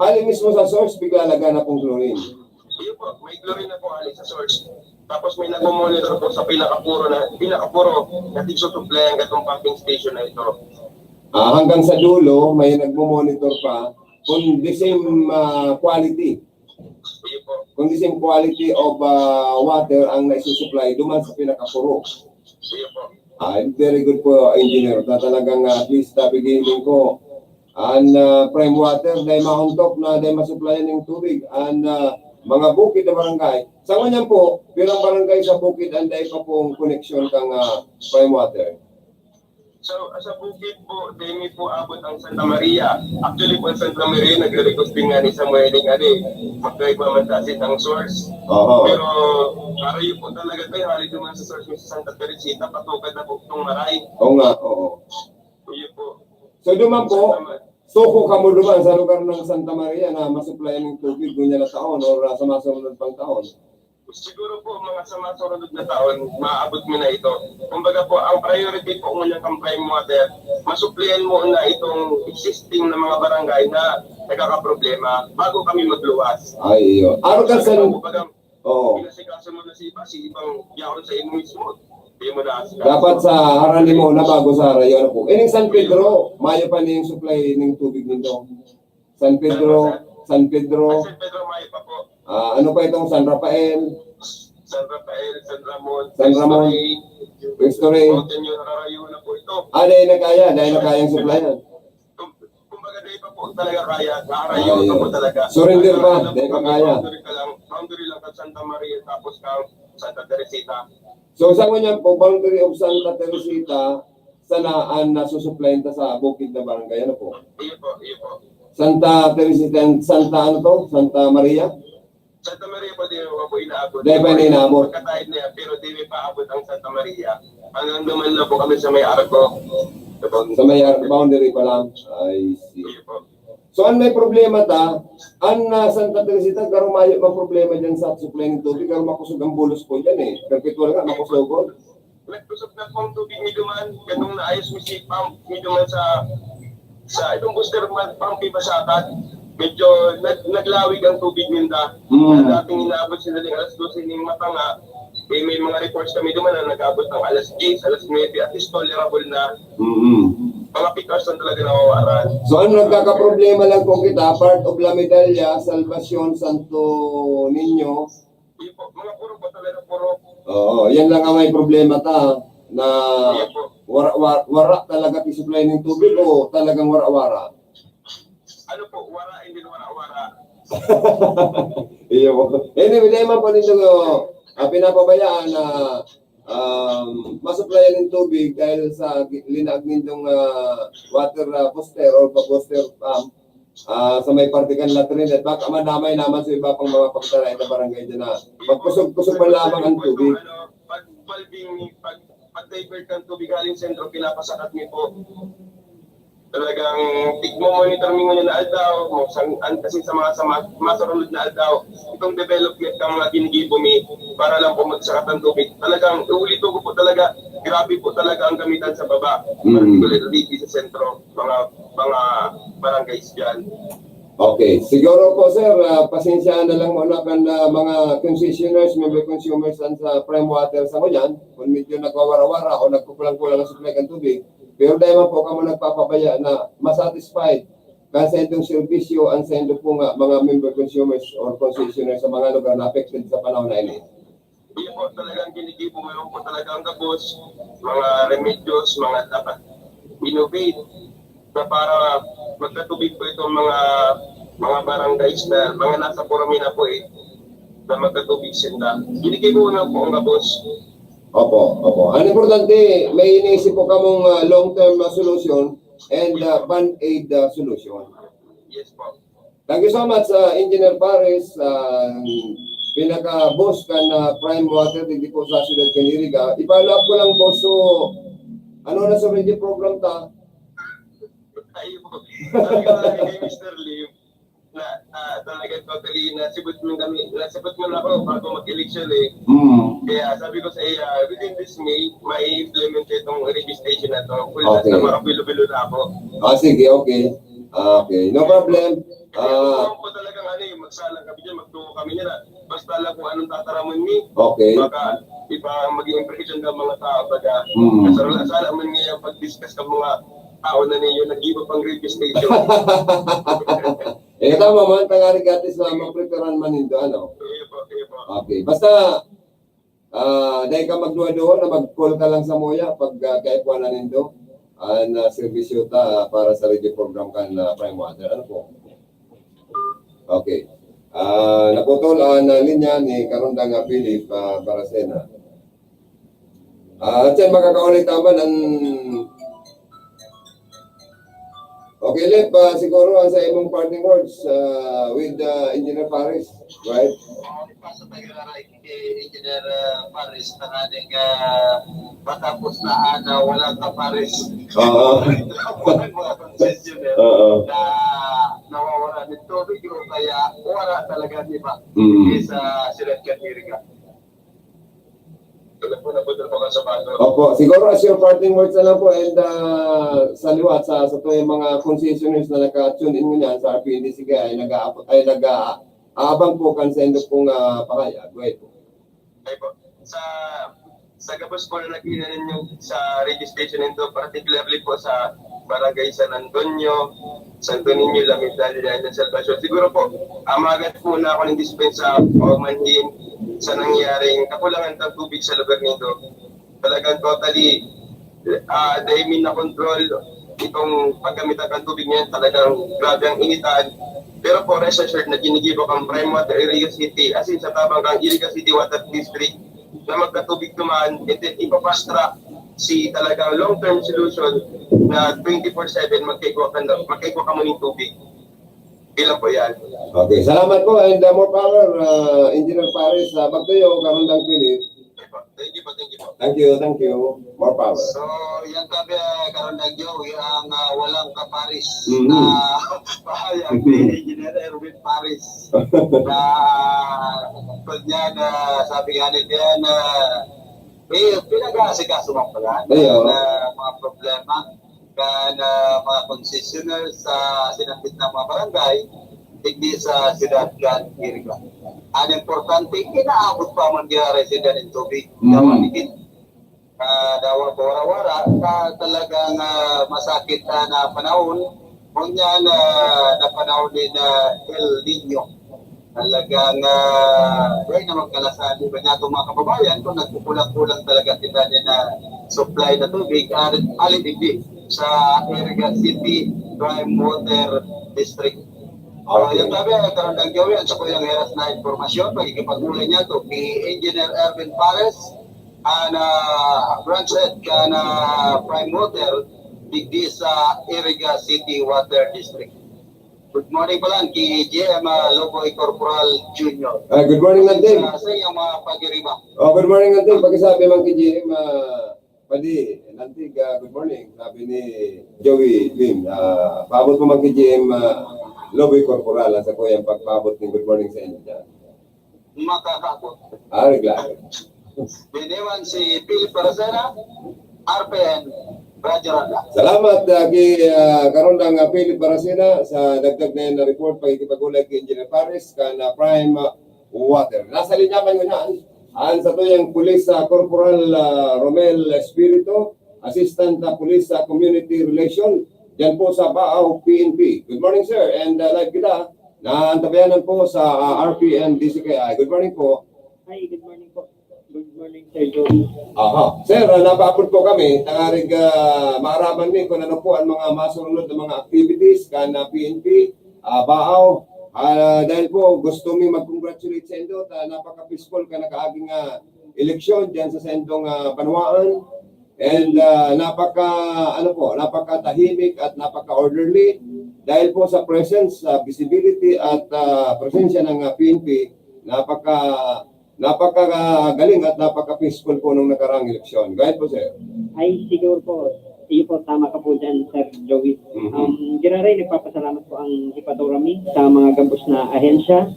hali mismo sa source, bigla laga na pong chlorine. Iyo po, may chlorine na po hali sa source. Tapos may nagmo-monitor po sa pinakapuro na pinakapuro na tigsusuplayan katong pumping station na ito. Ah, hanggang sa dulo, may nagmo-monitor pa kung the same ah, quality. Iyo po. Kung the same quality of ah, water ang naisusupply duman sa pinakapuro. Iyo po. Ah, very good po, engineer. Na talagang ah, at least sabi giling ko, ang ah, prime water, dahil mauntok na dahil masuplayan ng tubig, ang ah, mga bukid na barangay. Sa ngunyan po, pirang barangay sa bukid ang dahil pa pong koneksyon kang ah, prime water. So, sa bukid po, dai mi po abot ang Santa Maria. Actually po, ang Santa Maria, nagre-request din nga ni Samuel ng ano eh, magkaiba man sa asin ang source. Oho. Pero, harayo po talaga tayo, hali naman sa source mi sa Santa Teresita, patukad na po itong Maray. Oo nga, oo. Iyo po. So, duman po, Santa Ma- suko kamo duman sa lugar ng Santa Maria na masuplayan ng tubig, ngunyan na taon o sa masunod pang taon? Siguro po, mga sa masunod na taon, maabot mi na ito. Kumbaga po, ang priority po ngunyan kang Prime Water, masuplihan muna itong existing na mga barangay na nagkakaproblema bago kami magluwas. Ay, iyo. Ano ka Sabi sa po, bagang Oo. Pinasikaso mo na si iba, si ibang yaon sa imo mismo. Di mo na asikaso. Dapat sa harani mo na bago sa harayo, ano po. Ining San Pedro, mayo pa ning supply ning tubig ninyo. San Pedro, San Pedro. Ay, San Pedro, mayo pa po. Ah, ano pa itong San Rafael? San Rafael, San Ramon, San Ramon. Cristo Rey. Cristo Rey. Mountain View, nakarayo na po ito. Ah, dahil na kaya, dahil na kayang supplyan. Kum-, kumbaga, dahil pa po talaga kaya, nakarayo Ay, pa po talaga. Surrender pa, Ano, dahil pa kaya. Boundary ka lang, boundary lang sa Santa Maria, tapos kang Santa Teresita. So, sa ngunyan po, boundary of Santa Teresita, sana ang nasusuplayan ta sa bukid na barangay, ano po? Iyo po, iyo po. Santa Teresita, Santa ano to? Santa Maria? Santa Maria po, di pa po inaabot. Di pa inaabot. Pagkataid na yan, pero di pa abot ang Santa Maria. Hanggang naman na po kami sa may Arco. Sa may Ar-, boundary pa lang. I see. Iyo po. So, an may problema ta, an, ah, Santa Teresita, garo mayo man problema dyan sa supply ng tubig, garo makusog ang bulos po dyan eh. Perpetual nga, makusogon. Nagkusog na po ang tubig mi duman, ganong naayos mi si pump mi duman sa, sa itong booster ma-, pump mi Basakan. Medyo nag-, naglawig ang tubig ninda. Mm. Na dating inaabot sila ng alas dose ning matanga, eh, may mga reports kami duman na nag-abot ng alas diyes, alas nuwebe, at least tolerable na. Mm. Mga pick-ups lang talaga nawawaran. So, ano, nagkakaproblema lang po kita, part of La Medalla, Salvacion, Santo Niño. Di po, mga puro po talaga, puro. Oo, yan lang ang may problema ta, na Di po. wara, wara, wara talaga ti supply ng tubig o talagang wara-wara? Ano po, wara, hindi wara-wara. Iyo po. Anyway, dahil man po nito, ah, pinapabayaan na, um, masuplayan ng tubig dahil sa gi-, linaag nindong, ah, water, ah, booster or pa-, booster pump, ah, sa may parte kan latrine. At baka man damay naman sa iba pang mga pagtarayan na barangay dyan na magkusog-kusog man lamang ang tubig. Ano, pag valving, pag, pag divert ng tubig galing sentro, pinapasakat niyo po. Talagang tigmo-monitor mi ngunyan na aldaw, mo sang, an, kasi sa mga, sa ma-, masurunod na aldaw, itong development ng mga ginigibo mi, para lang po magsakat ng tubig. Talagang, iulito ko po talaga, grabe po talaga ang gamitan sa baba, Mm. particularly sa sentro, mga, mga barangays dyan. Okay. Siguro po, sir, ah, pasensyahan na lang muna kan, ah, mga concessioners, member consumers, and sa Prime Water sa ngunyan, kung medyo nagwawara-wara o nagkukulang-kulang ang supply kan tubig, pero dahil man po kamo nagpapabaya na masatisfied kan saindong serbisyo ang saindo po nga mga member consumers or concessioners sa mga lugar na affected sa panahon na ini. Hindi po talagang ginigibo mo po talaga ang gabos, mga remedyos, mga dapat innovate na para magkatubig po itong mga, mga barangays na, mga nasa Purami na po eh, na magkatubig sinda. Ginigibo na po ang gabos. Opo, opo. Ang importante, may iniisip po kamong, ah, long-term, ah, solution and, ah, band-aid, ah, solution. Yes po. Thank you so much, ah, Engineer Pares, ah, pinaka-boss kan, ah, Prime Water, digdi po sa siyudad kan Iriga. I-follow up ko lang, boss. So, ano na sa radio program ta? Ayun po. Sabi ko lagi kay Mister Lim na, ah, talaga totally nasibot mo kami, nasibot mo na ako bago mag-eleksyon eh. Mm. Kaya sabi ko sa iya, within this May, may implement itong radio station na to. Kung Okay. sa makabilo-bilo na ako. Ah, sige, okay. Ah, okay. No problem. Ah. Kung po talagang ano eh, magsalang kami dyan, magtuo kami nila. Basta lang kung anong tataramon ni, Okay. baka iba maging impression ng mga tao, baga, Mm. kasarala-sala man niya yung pag-discuss ng mga tao na ninyo, nag-iba pang radio station. Eh, tama man, tangari gratis na mapreparan man nindo, ano? Iyo po, iyo po. Okay, basta, ah, dai ka magduha-duha na mag-call ka lang sa muya pag, ah, kaipuhan na nindo. An, ah, serbisyo ta, ah, para sa radio program kan, ah, Prime Water. Ano po? Okay. Ah, naputol an, ah, linya ni Karundang, ah, Philip, ah, Baracena. Ah, at yan, makakaulit naman ang Philip, ah, siguro ang sa imong parting words, ah, with, ah, Engineer Paris, right? Sa tagararay kay Engineer, ah, Paris, tanganing, ah, matapos na ang, ah, walang ka Paris. Oo. Ang mga concessionaire Oo. na nawawala ng tubig o kaya wala talaga, di ba? Mm. Hindi sa Sirat Katiriga. Wala po na po sa mga sapatos. Opo, siguro as your parting words na lang po, and ah, sa liwat sa sa tuwing mga concessionaires na naka-tune in ngunyan sa R P N D C K ay nag-aabot, ay nag-aabang po kan sa indo pong ah, pahayag. Go ahead po. Ay po. Sa sa gabos po na nag-inan ninyo sa radio station nito, particularly po sa Barangay San Antonio, Santo Niño, La Medalla, and Salvacion. Siguro po, amagat po na ako ng dispensa o manhin sa nangyaring kakulangan ng tubig sa lugar nito. Talagang totally, ah, dahil na control itong paggamit ng tubig niyan, talagang grabe ang initan. Pero po, rest assured na ginigibo kang Prime Water Iriga City, as in sa tabang kang Iriga City Water District, na magkatubig duman, and then ipapastra si talagang long-term solution na twenty-four seven magkaigwa ka, magkaigwa ka muning tubig. Bilang po yan. Okay, salamat po and uh, more power, uh, Engineer Paris. Uh, back to you, Karundang Philip. Thank you po, thank you po. Thank you, thank you. More power. So, yan tabi, Karundang Joey, ang ah, walang kaparis Mhm. na pahayag ni Engineer Erwin Paris. Na, pag niya, na sabi nga nila yan, na eh, pinag-aasikaso man pala Ayo. na mga problema kan ah, mga concessionaire sa sinambit na mga barangay, digdi sa siyudad kan Iriga. Ang importante, inaabot pa man kaya resident ng tubig. Mhm. Dawa dikit, ah, dawa bawara-wara, na talagang ah, masakit na, na panahon. Ngunyan na, na panahon din na El Nino. Talagang ah, dahil na magkalasan, iba niya itong mga kababayan, kung nagkukulang-kulang talaga kita niya na supply na tubig, alit, alit digdi sa Iriga City Prime Water District. So, Okay. Yan tabi, Karandang Joey, ang sa kuyang heras na impormasyon, pagkikipag-uli niya to kay Engineer Erwin Pares, ang ah, branch head kan ah, Prime Water, digdi sa Iriga City Water District. Good morning pala kay G M ah, Loboy Corporal Junior. Ah, good morning, Lanting. Sa, sa iyong mga pagiriba. Oh, good morning, Lanting. Pakisabi man kay G M, ah, padi, Lanting, ah, good morning. Sabi ni Joey Lim, ah, paabot mo man kay G M, ah, Loboy Corporal, ah, sa kuyang pagpaabot ng good morning sa inyo dyan. Makakabot. Ah, regla. Biniwan si Philip Parasera, R P N, Radyo Ronda. Salamat uh, kay uh, Karondang uh, Philip Baracena sa dagdag na yan na report pagkikipag-ulag kay Engineer Pares kan uh, Prime uh, Water. Nasa linya man ngunyan ang satuyang pulis uh, Corporal uh, Romel Espirito, Assistant uh, Police uh, Community Relation, dyan po sa Baaw P N P. Good morning, sir. And uh, live kita na antabayanan po sa uh, R P N D C K I. Good morning po. Hi, good morning po. Good morning, Sir Joey. Aha. Sir, uh, napaapod po kami. Tangarig uh, maaraman mi kung ano po ang mga masunod na mga activities kan uh, P N P, uh, Baaw. Uh, dahil po gusto mi mag-congratulate sa indo, uh, napaka-peaceful kan nakaaging uh, eleksyon dyan sa sendong uh, banwaan. And uh, napaka, ano po, napaka-tahimik at napaka-orderly dahil po sa presence, uh, visibility at uh, presensya ng uh, P N P, napaka napakagaling at napaka-peaceful po nung nakarang eleksyon. Go ahead po, sir. Ay, siguro po, iyo po, tama ka po dyan, Sir Joey. Mhm. Um, giraray, nagpapasalamat po ang Ipatura Mi sa mga gabos na ahensya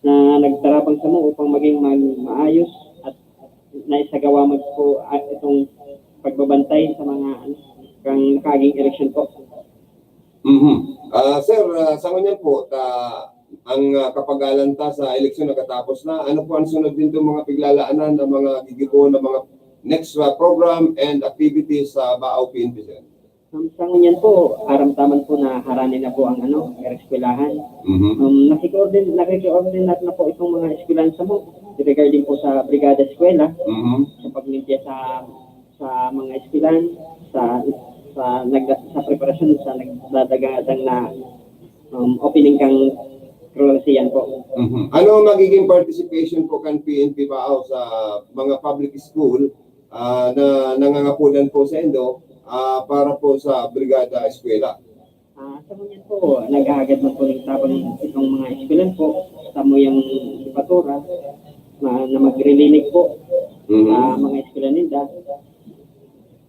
na nagtarabang sa mo upang maging ma- maayos at naisagawa man po ah, itong pagbabantay sa mga ano, kang nakaaging eleksyon po. Mhm. Ah, sir, ah, sa ngunyan po, ta, ang ah, kapagalan ta sa eleksyon nakatapos na, ano po ang sunod din mga piglalaanan ng mga gigibohon na mga next ah, program and activities sa Baaw P N P, sir? Um, sa ngunyan po, aram taman po na harani na po ang ano, ang eskwelahan. Mhm. Um, nakikoordin, nakikoordinate na po itong mga eskwelahan sa mo regarding po sa Brigada Eskwela, Mhm. sa paglimpya sa sa mga eskwelahan, sa sa nagda, sa preparasyon sa nagdadagadang na um, opening kang Rolesean po. Mhm. Ano ang magiging participation po kan P N P Baaw sa mga public school ah, na nangangapunan po sa indo ah, para po sa Brigada Eskwela? Ah, Sa ngunyan po, naghahagad man po ng tabang itong mga eskwelahan po, samuyang jepatura, ma-, na maglilinig po Mhm. sa mga eskwelahan ninda.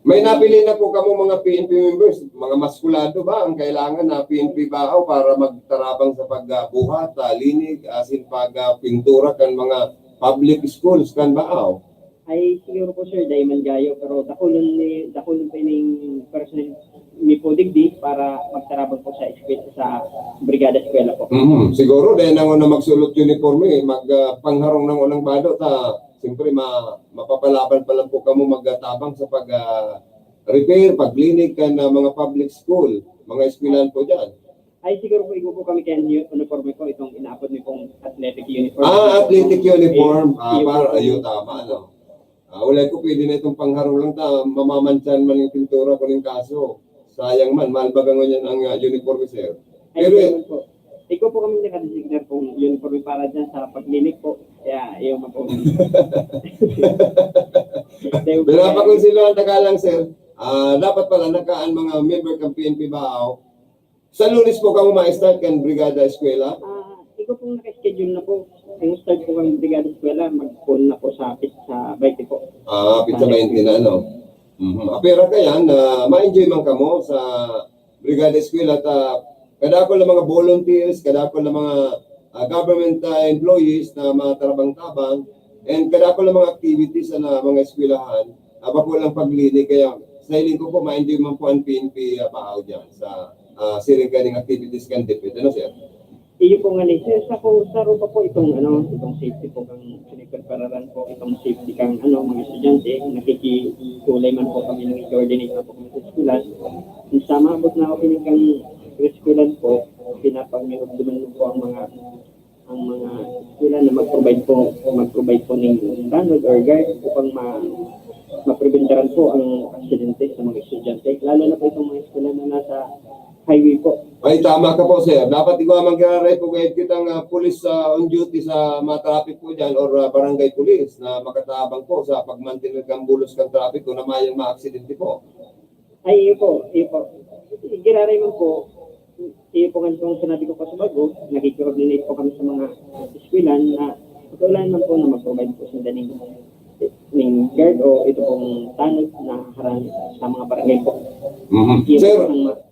May napili na po kamo mga P N P members, mga maskulado ba ang kailangan na P N P Baao para magtarabang sa pagbuhat, ah, linig, asin pag, ah, pintura kan mga public schools kan Baao? Ay, siguro po, sir, dai man gayo, pero dakulon ni, dakulon pa ining personnel mi po digdi para magtarabang po sa eskwela, sa brigada eskwela po. Mhm. Siguro, dahil nangon na magsulot uniforme, mag, ah, pangharong ng unang bado, ta, siyempre, ma-, mapapalaban pa lang po kamo magtabang sa pag, ah, repair, paglinig kan, ah, mga public school, mga eskwelahan po dyan. Ay, siguro po, igo po kami kaya yung uniforme ko, itong inaapod mi pong athletic uniform. Ah, athletic uniform. Ah, Iyo po. Para, ayun, tama, ano. Ah, wala ko, pwede na itong pangharong lang, ta, mamamantsan man yung pintura ko ng kaso. Sayang man, mahal baga ngunyan ang, ah, uniforme, sir. Ay, Pero, ganun po. Ikaw po kami nakadesignar kung uniforme para dyan sa paglinig po. Kaya, iyo man po. Dahil po Pinapakonsilyohan ta ka lang, sir. Ah, dapat pala naka ang mga member kan P N P Baao. Sa Lunes po kamo ma-start kan Brigada Eskwela? Ah, ikaw pong naka-schedule na po. Ang start po ng Brigada Eskwela, mag-phone na po sa pit-, sa baynte po. Ah, pitsa baynte na, ano? Mhm. Apera ka yan, ah, ma-enjoy man kamo sa Brigada Eskwela ta kadakol na mga volunteers, kadakol na mga, ah, government, ah, employees na matarabang-tabang, and kadakol na mga activities na mga eskwelahan, ah, bako lang paglinig. Kaya sa hiling ko po, ma-enjoy man po ang P N P, ah, Baao dyan sa, ah, siring kaning activities kan DepEd. Ano, sir? Iyo po nga ni, sir, sa kung sa rupa po itong, ano, itong safety po kang piniprepararan po, itong safety kang, ano, mga estudyante, nakikitulay man po kami, nag-coordinate na po kami sa eskwela. Kung sa maabot na ako kini kang eskwela po, pinapangirugduman po ang mga, ang mga eskwela na mag-provide po, mag-provide po ng tanod or guard upang ma-, mapreventaran po ang aksidente sa mga estudyante. Lalo na po itong mga eskwela na nasa highway po. Ay, tama ka po, sir. Dapat igwa man giraray po kayo kitang, ah, pulis sa on duty sa mga traffic po dyan or, ah, barangay police na makatabang po sa pagmantener kan bulos kan traffic kung na mayang maaksidente po. Ay, iyo po, iyo po. Giraray man po, iyo po nga itong sinabi ko pa sa bago, nagki-coordinate po kami sa mga eskwelahan na pagkaulan man po na mag-provide po sila ning, ning guard o ito pong tanod na harang sa mga barangay po. Mhm. Iyo Sir, po ang ma-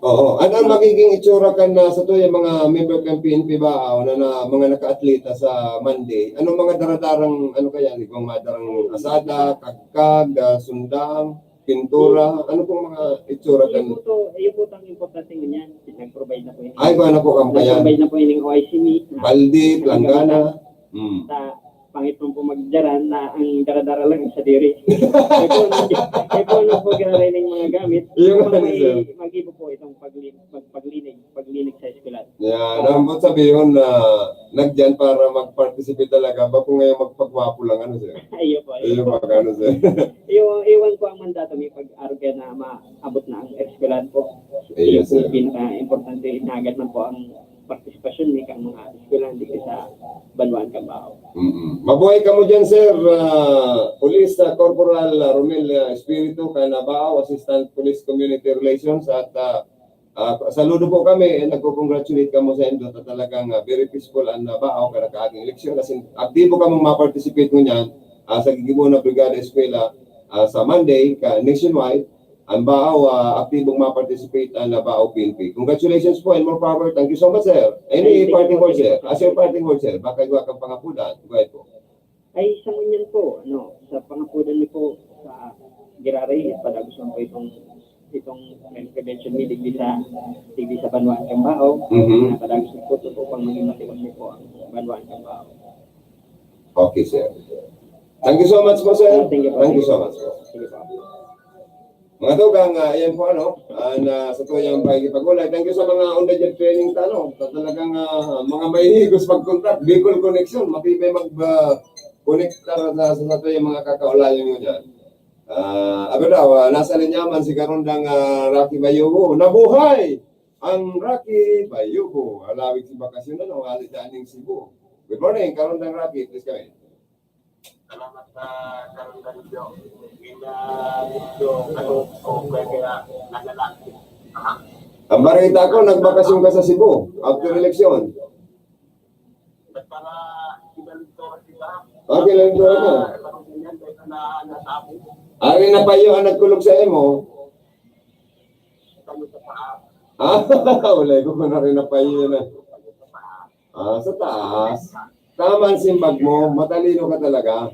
oo. Ano ang magiging itsura kan, ah, sa tuya mga member kan P N P Baao na, na mga naka-atleta sa Monday? Anong mga daradarang, ano kaya, kung madarang asada, kagkag, ah, sundang, pintura, ano pong mga itsura Iyo kan? po to, iyo po itong importante ngunyan. Nag-provide na po ini. Ay, kung ano po kang kaya? Nag-provide na po ining O I C mi. Balde, planggana. Hmm. Sa pangit man po magdara na ang dara-dara lang sa diri. Ay po, ay po, ano po, giraray ng mga gamit. Iyo Upang nga, may sir. Mag-ibo po itong pagli-, pag-, paglinig, paglinig sa eskwela. Yeah, dapat sabihon na nagdiyan para mag-participate talaga. Bako ngayon magpagwapo lang, ano, sir? Iyo po, iyo Ayun, po. Mag-ano, sir? Iyo, iwan po ang mandato mi pag-arog na maabot na ang eskwelahan po. Iyo, Iyo po sir. Pinaka-importante, inagad man po ang partisipasyon ni kang mga eskwelahan dito sa Banwaan kan Baao. Mm-mm. Mabuhay kamo dyan, sir. Ah, Police, ah, Corporal, ah, Romel, ah, Espiritu, kan Baao, Assistant Police Community Relations, at, ah, ah, saludo po kami, and nagko-congratulate kamo sa indo, ta talagang, ah, very peaceful ang, ah, Baao, kada kaaging eleksyon. As in, aktibo kamong ma-participate ngunyan, ah, sa gigibo na Brigada Eskwela, ah, sa Monday, ka nationwide, ang Baao, ah, aktibong ma-participate ang, ah, Baao P N P. Congratulations po and more power. Thank you so much, sir. Any Ay, thank you parting po, words, thank you sir? po. As your parting words, sir, baka iwa kang pangapudan. Go ahead po. Ay, sa ngunyan po, ano, sa pangapudan mi po, sa giraray, padagos lang po itong, itong crime prevention mi digdi sa, digdi sa Banwaan kan Baao. Mhm. Na padagos po ito upang maging matiwasay po ang Banwaan kan Baao. Okay, sir. Thank you so much po, sir. Thank you po. Thank you so much po. Sige po. Mga tugang, ah, ayan po, ano, ah, na sa tuyang pakikipag-ulay. Thank you sa mga on the job training ta, ano, sa talagang, ah, mga mahihigos mag-contact. Bicol Connection, matibay mag, ah, connect sa, sa, sa tuyang mga kakaulayan nyo dyan. Ah, ano daw, ah, nasa linya man si Karondang, ah, Rocky Bayugo. Nabuhay ang Rocky Bayugo. Alawig si bakasyon, ano, hali dyan ng Cebu. Good morning, Karondang Rocky. Please come in. Salamat sa karundan niyo. Ina niyo, ano, o kaya, kaya, nagalaki. Aha. Ang balita ko, nagbakasyon ka sa Cebu after election. Ah, kinalinturan ka. Ari na payo ang nagkulog sa imo. Ah, wala ko kung ari na payo na. Ah, sa taas. Tama ang simbag mo, matalino ka talaga.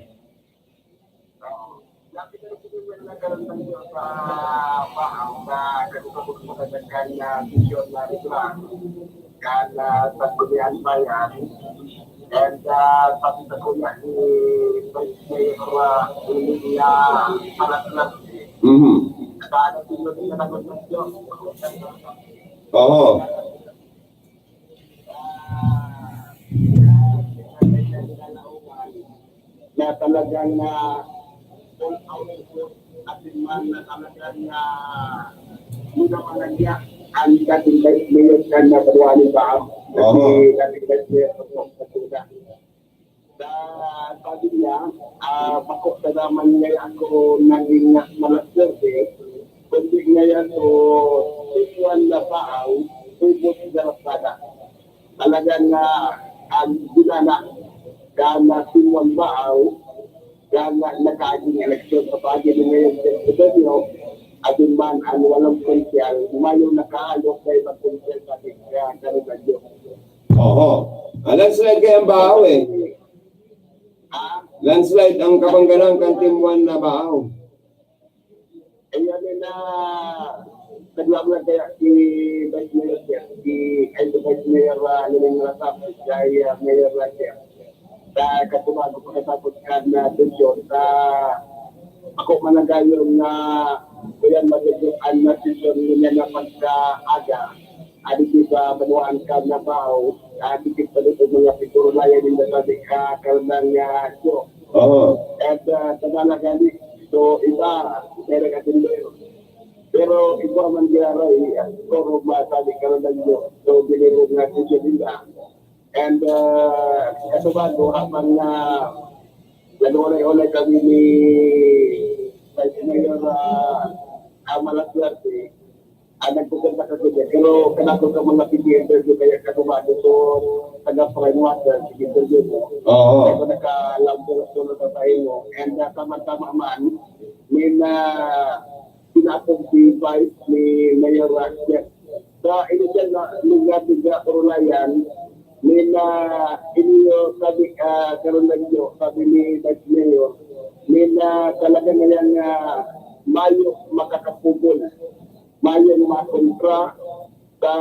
Mhm. Oho. Na talagang na at man na talagang na muna man niya ang dating vice mayor kan na Baruani ba? Oho. Kasi dating vice mayor ko sa Tuda. Sa sabi niya, ah, bako sa naman niya ako naging malaswerte, kundi ngayon ko si Juan Labaang, ubos na rasada. Talagang, ah, ang ginana, gana si Juan Labaang, gana nakaaging eleksyon sa pagi ni Mayor Jeff Sedeño, atin man ang walang potensyal, mayo nakahayop na ibang potensyal sa ating, ah, Caribe. Oho. Ah, landslide kaya ang Baao eh. Ah, landslide ang kabangganan kan Team One na Baao. Ayan na, naglaban kaya si Vice Mayor Jeff, si, ay, si Vice Mayor, ah, Lenin Rasap, kay, ah, Mayor Jeff. Sa katubago pa katapos kan, ah, sesyon, sa ako managayon na kuyan magiging ang nasisyon niya na pagkaaga, adi di ba, manuhaan ka na ba, o, ah, dikit pa dito mga piguro na yan, yung nasabi ka, karoon nga, so, Oo. At, ah, sa mga gani, so, iba, meron ka din doon. Pero iba man giraray, ah, puro masabi ka na lang yun. So, binirog na si Jovita. And, ah, katubago, habang na nag-ulay-ulay kami ni Vice Mayor, ah, Ama Laswerte, ah, nagpupunta ka sa kanya. Pero kanako ka mga pag-interview kaya katubago, so, taga-prime water, sige, interview mo. Oo. Kaya ko naka-loud ko na sa tayo mo. And, ah, tama-tama man, may na pinapag-device ni Mayor Roxanne. Sa inisyal na lugar ni Jack Orulayan, may na iniyo sabi, ah, karon lang yun, sabi ni Vice Mayor, may na talaga na yan, ah, mayo makakapugol, mayo makontra, sa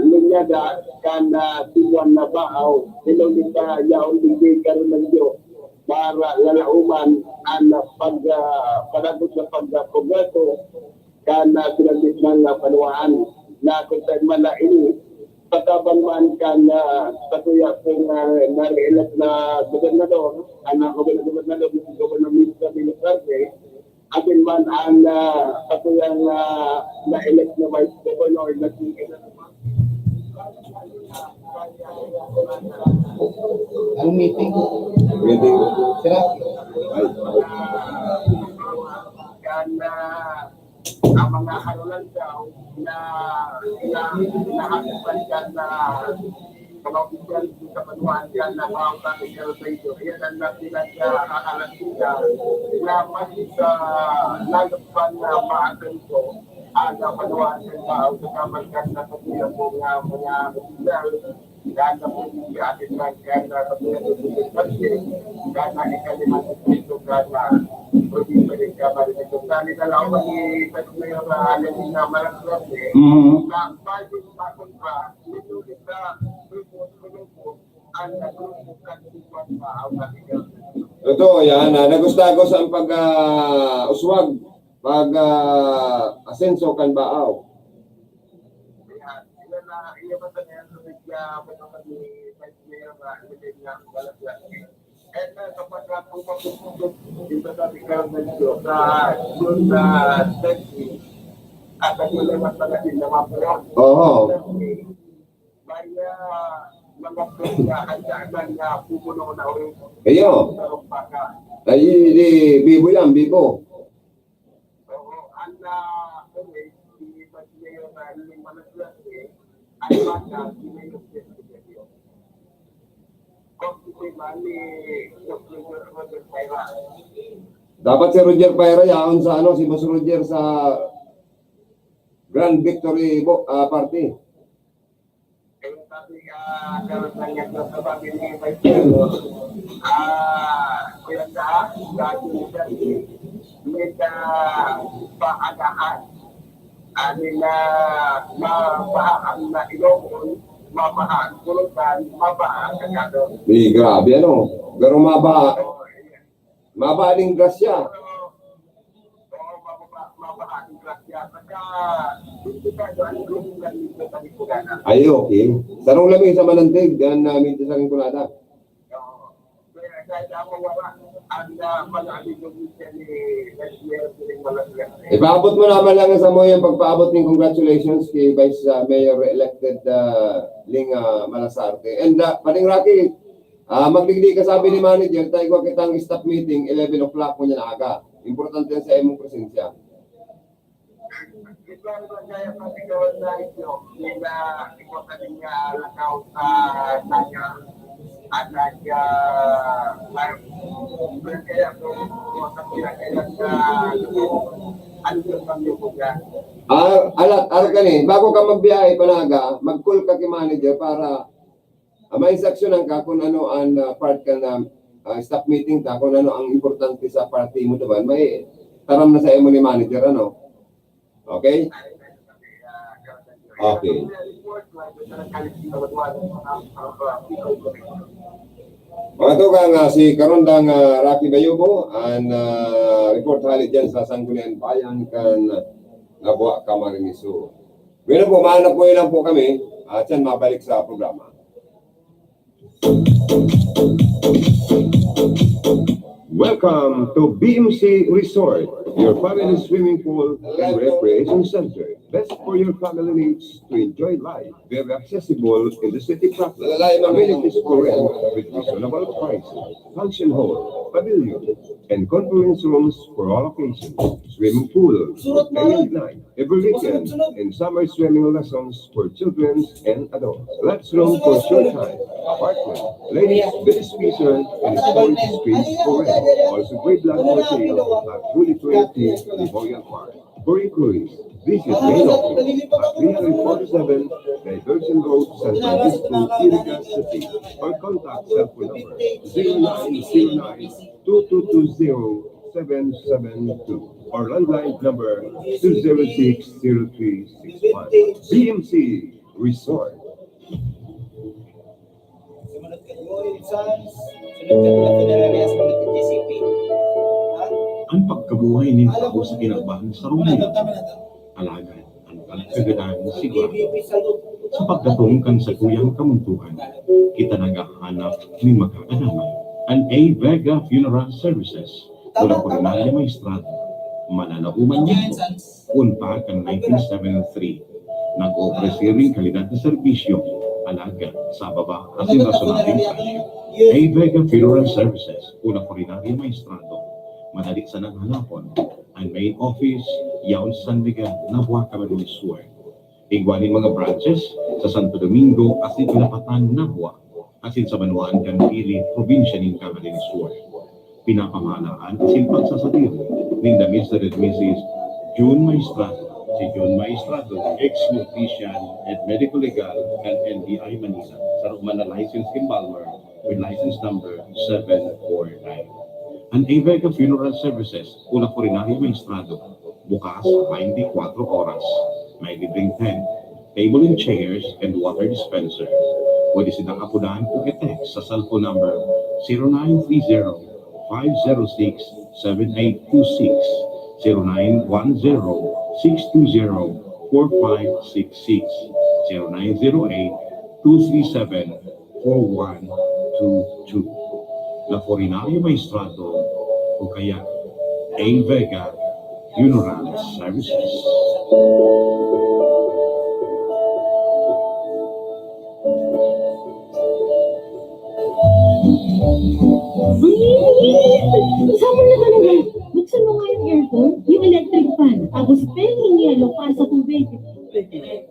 linyada kan, ah, Cebuan na Baao, hello, dita, yaon, digdi, karon lang yun, para lalauman ang pag, ah, panagot na pagprogreso kan, ah, pinagdit ng, ah, banwaan na kung saan man na ini, pagkaban man kan, ah, sa kuya kung, ah, na-re-elect na gobernador, ang, ah, gobernador, gobernador, gobernador, Mister Dino Verde, atin man ang, ah, katuyang, ah, na-elect na vice governor na si Ang meeting. Meeting. Sira. Ay, ay. Kan, ah, ang mga harulan daw na, na, na, na, na, mga opisyal sa banwaan diyan na mga opisyal sa inyo. Iyan ang nagpinag-aaral sila na mas, ah, lalo pa na maasenso ang banwaan sa tao sa kamarkan na pagkira po nga mga opisyal. Gana po yung ating mga gana sa mga opisyal. Gana ikalimang distrito, gana probinsya rin ka, Marites. Sa nila lang, mag-iisip na yung, ah, alam niya, malaswerte. Mhm. Na pwede makontra, nito kita, Ito, yan, ah, nagusta ko sa pag, ah, uswag, pag, ah, asenso kan Baao. Oho. May, ah, mga pagkakantaan na pupuno na ulit. Iyo. Sa Rumpaka. Ay, di, bibo yan, bibo. Oo, ang, ah, ano eh, si Vice Mayor Dapat si Roger Paira yaon sa ano, si Boss Roger sa Grand Victory Bo-, ah, Party. Ah, kuya ka, dati medyo paagahan. Ano na, mabaha ang nailobon, mabaha ang pulutan, mabaha ang kakadon. Eh, grabe, ano? Pero mabaha, mabaha ning grasya. Oo, mabaha, mabaha ang grasya. Pagka, dito tayo, ang grupo na dito sa Lipuganan. Ay, okay. Sarong lami sa Manantig, yan na medyo sa Rinconada. Ipaabot mo naman lang sa mo yung pagpaabot ng congratulations kay Vice, ah, Mayor elected, ah, Ling, ah, Malasarte. And, ah, Paring Rocky, ah, magdigdi ka, sabi ni manager, tayo ko kitang staff meeting, eleven o'clock mo niya na aga. Importante yan sa imong presensya. Ah, alat, alat ka ni, bago ka magbiyahe, panaga, mag-call ka kay manager para, ah, mainstruksyonan ka kung ano ang, ah, part ka na, ah, staff meeting ta, kung ano ang importante sa parte mo, diba? May taram na sa imo ni manager, ano? Okay? Okay. Mga tugang, ah, si Karondang, ah, Rocky Bayubo, an, ah, report hali dyan sa Sangguniang Bayan kan Labuan, Camarines Sur. Ngayon po, mahanap po lang po kami at yan mabalik sa programa. Welcome to B M C Resort, your family swimming pool and recreation center. Best for your family needs to enjoy life. Very accessible in the city proper. Amenities for rent with reasonable prices. Function hall, pavilion, and conference rooms for all occasions. Swimming pool, day and night, every weekend, and summer swimming lessons for children and adults. Lots room for short time, apartment, ladies, beauty spacer, and sports space for rent. Also, great land for sale at Rule twenty Memorial Park. For inquiries, visit main office at three hundred forty-seven Diversion Road, San Francisco, Iriga City, or contact cell phone number zero nine zero nine two two two zero seven seven two or landline number two zero six zero three six one. B M C Resort. Sumunod ka, Joel Sanz. Sunod ka, mga Funeraria, sumunod ka, J C P. Ha? Ang pagkabuhay nin tawo sa kinaban sa Roma. Alagad, ang pagkagadan sigurado. Sa pagdatong kan saguyang kamuntuhan, kita naghahanap nin makakadamay. An A Vega Funeral Services, Purinaria Maestrado, mananauman niya. Kun pa kan nineteen seventy-three, nag-oofrecer nin kalidad na serbisyo, alagad sa baba asin rasonableng presyo. A Vega Funeral Services, Purinaria Maestrado, madali sanang hanapon. An main office, yaon sa San Miguel, Nabua, Camarines Sur. Igwa nin mga branches sa Santo Domingo asin Ilapatan, Nabua, asin sa banwaan kan Pili, probinsya nin Camarines Sur. Pinapamahalaan asin pagsasadiri ninda Mister and Missus June Maestrado. Si June Maestrado, ex-mortician and medical legal kan N B I Manila, saro man na licensed embalmer with license number seven four nine. An A Vega Funeral Services, Purinaria Maestrado, bukas twenty-four oras. May libreng tent, table and chairs, and water dispenser. Pwede sila apodan o i-text sa cellphone number zero nine three zero, five zero six, seven eight two six, zero nine one zero, six two zero, four five six six, zero nine zero eight, two three seven, four one two two. La Purinaria Maestrado o kaya A Vega Funeral Services. Ang init! Saan mo na talaga? Buksan mo nga yung aircon, yung electric fan, tapos pengeng yelo para sa tubig.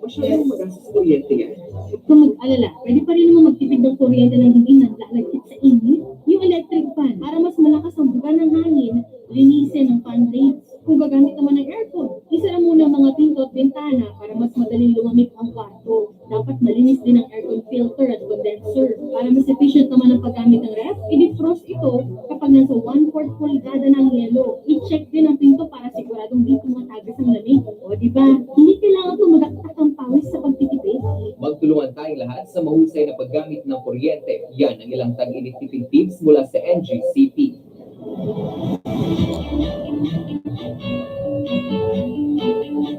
Siya yung magastos kuryente yan. Huwag kang mag-alala, pwede pa rin naman magtipid ng kuryente ng hindi naglalagkit sa init. Yung electric fan, para mas malakas ang buga ng hangin, linisin ang fan blades. Kung gagamit naman ng aircon, isara muna ang mga pinto at bintana para mas madaling lumamig ang kwarto. Dapat malinis din ang aircon filter at condenser para mas efficient naman ang paggamit ng ref. I-defrost ito kapag nasa one-fourth pulgada na ang yelo. I-check din ang pinto para siguradong di tumatagas ang lamig. O, di ba? Hindi kailangan tumadakdak ang pawis sa pagtitipid. Magtulungan tayong lahat sa mahusay na paggamit ng kuryente. Yan ang ilang tag-init tipid tips mula sa N G C P.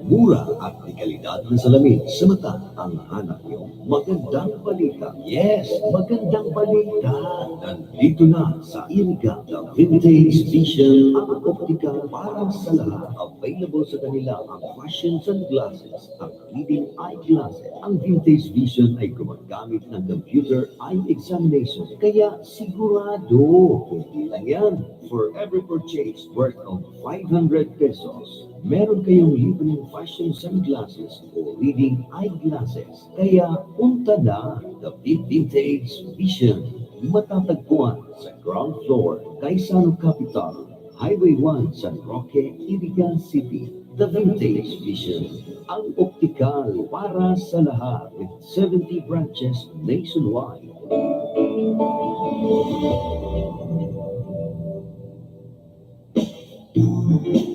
Mura at dekalidad na salamin sa mata ang hanap nyo. Magandang balita. Yes, magandang balita. Nandito na sa Iriga, The Vintage Vision, ang optika para sa lahat. Available sa kanila ang fashion sunglasses, ang reading eyeglasses. Ang Vintage Vision ay gumagamit ng computer eye examination. Kaya sigurado, hindi lang yan. For every purchase worth of five hundred pesos, meron kayong libreng fashion sunglasses o reading eyeglasses. Kaya punta na, The Vintage Vision. Matatagpuan sa ground floor, Gaisano Capital, Highway one, San Roque, Iriga City. The Vintage Vision, ang optikal para sa lahat, with seventy branches nationwide.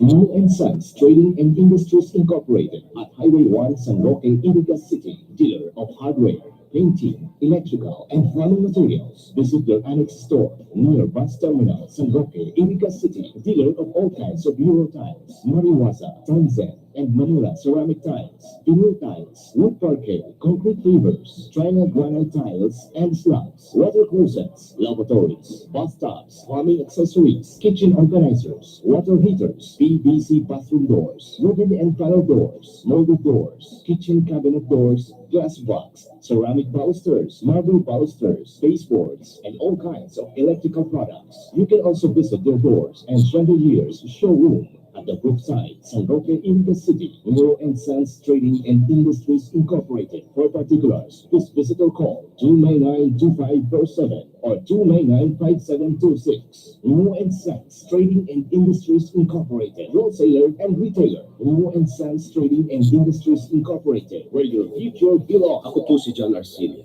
Wu and Sons Trading and Industries Incorporated at Highway one, San Roque, Iriga City, dealer of hardware, painting, electrical, and plumbing materials. Visit their annex store near bus terminal, San Roque, Iriga City, dealer of all kinds of Euro tiles, Mariwaza, Tanzan, and Manila ceramic tiles, vinyl tiles, wood parquet, concrete pavers, triangle granite tiles and slabs, water closets, lavatories, bathtubs, plumbing accessories, kitchen organizers, water heaters, P V C bathroom doors, wooden and panel doors, molded doors, kitchen cabinet doors, glass box, ceramic balusters, marble balusters, baseboards, and all kinds of electrical products. You can also visit their doors and chandeliers showroom at the Brookside, San Roque, Iriga City. Wu and Sons Trading and Industries Incorporated. For particulars, please visit or call two nine nine two five four seven or two nine nine five seven two six. Wu and Sons Trading and Industries Incorporated, wholesaler and retailer. Wu and Sons Trading and Industries Incorporated, where your future belongs. Ako po si John Arcilia,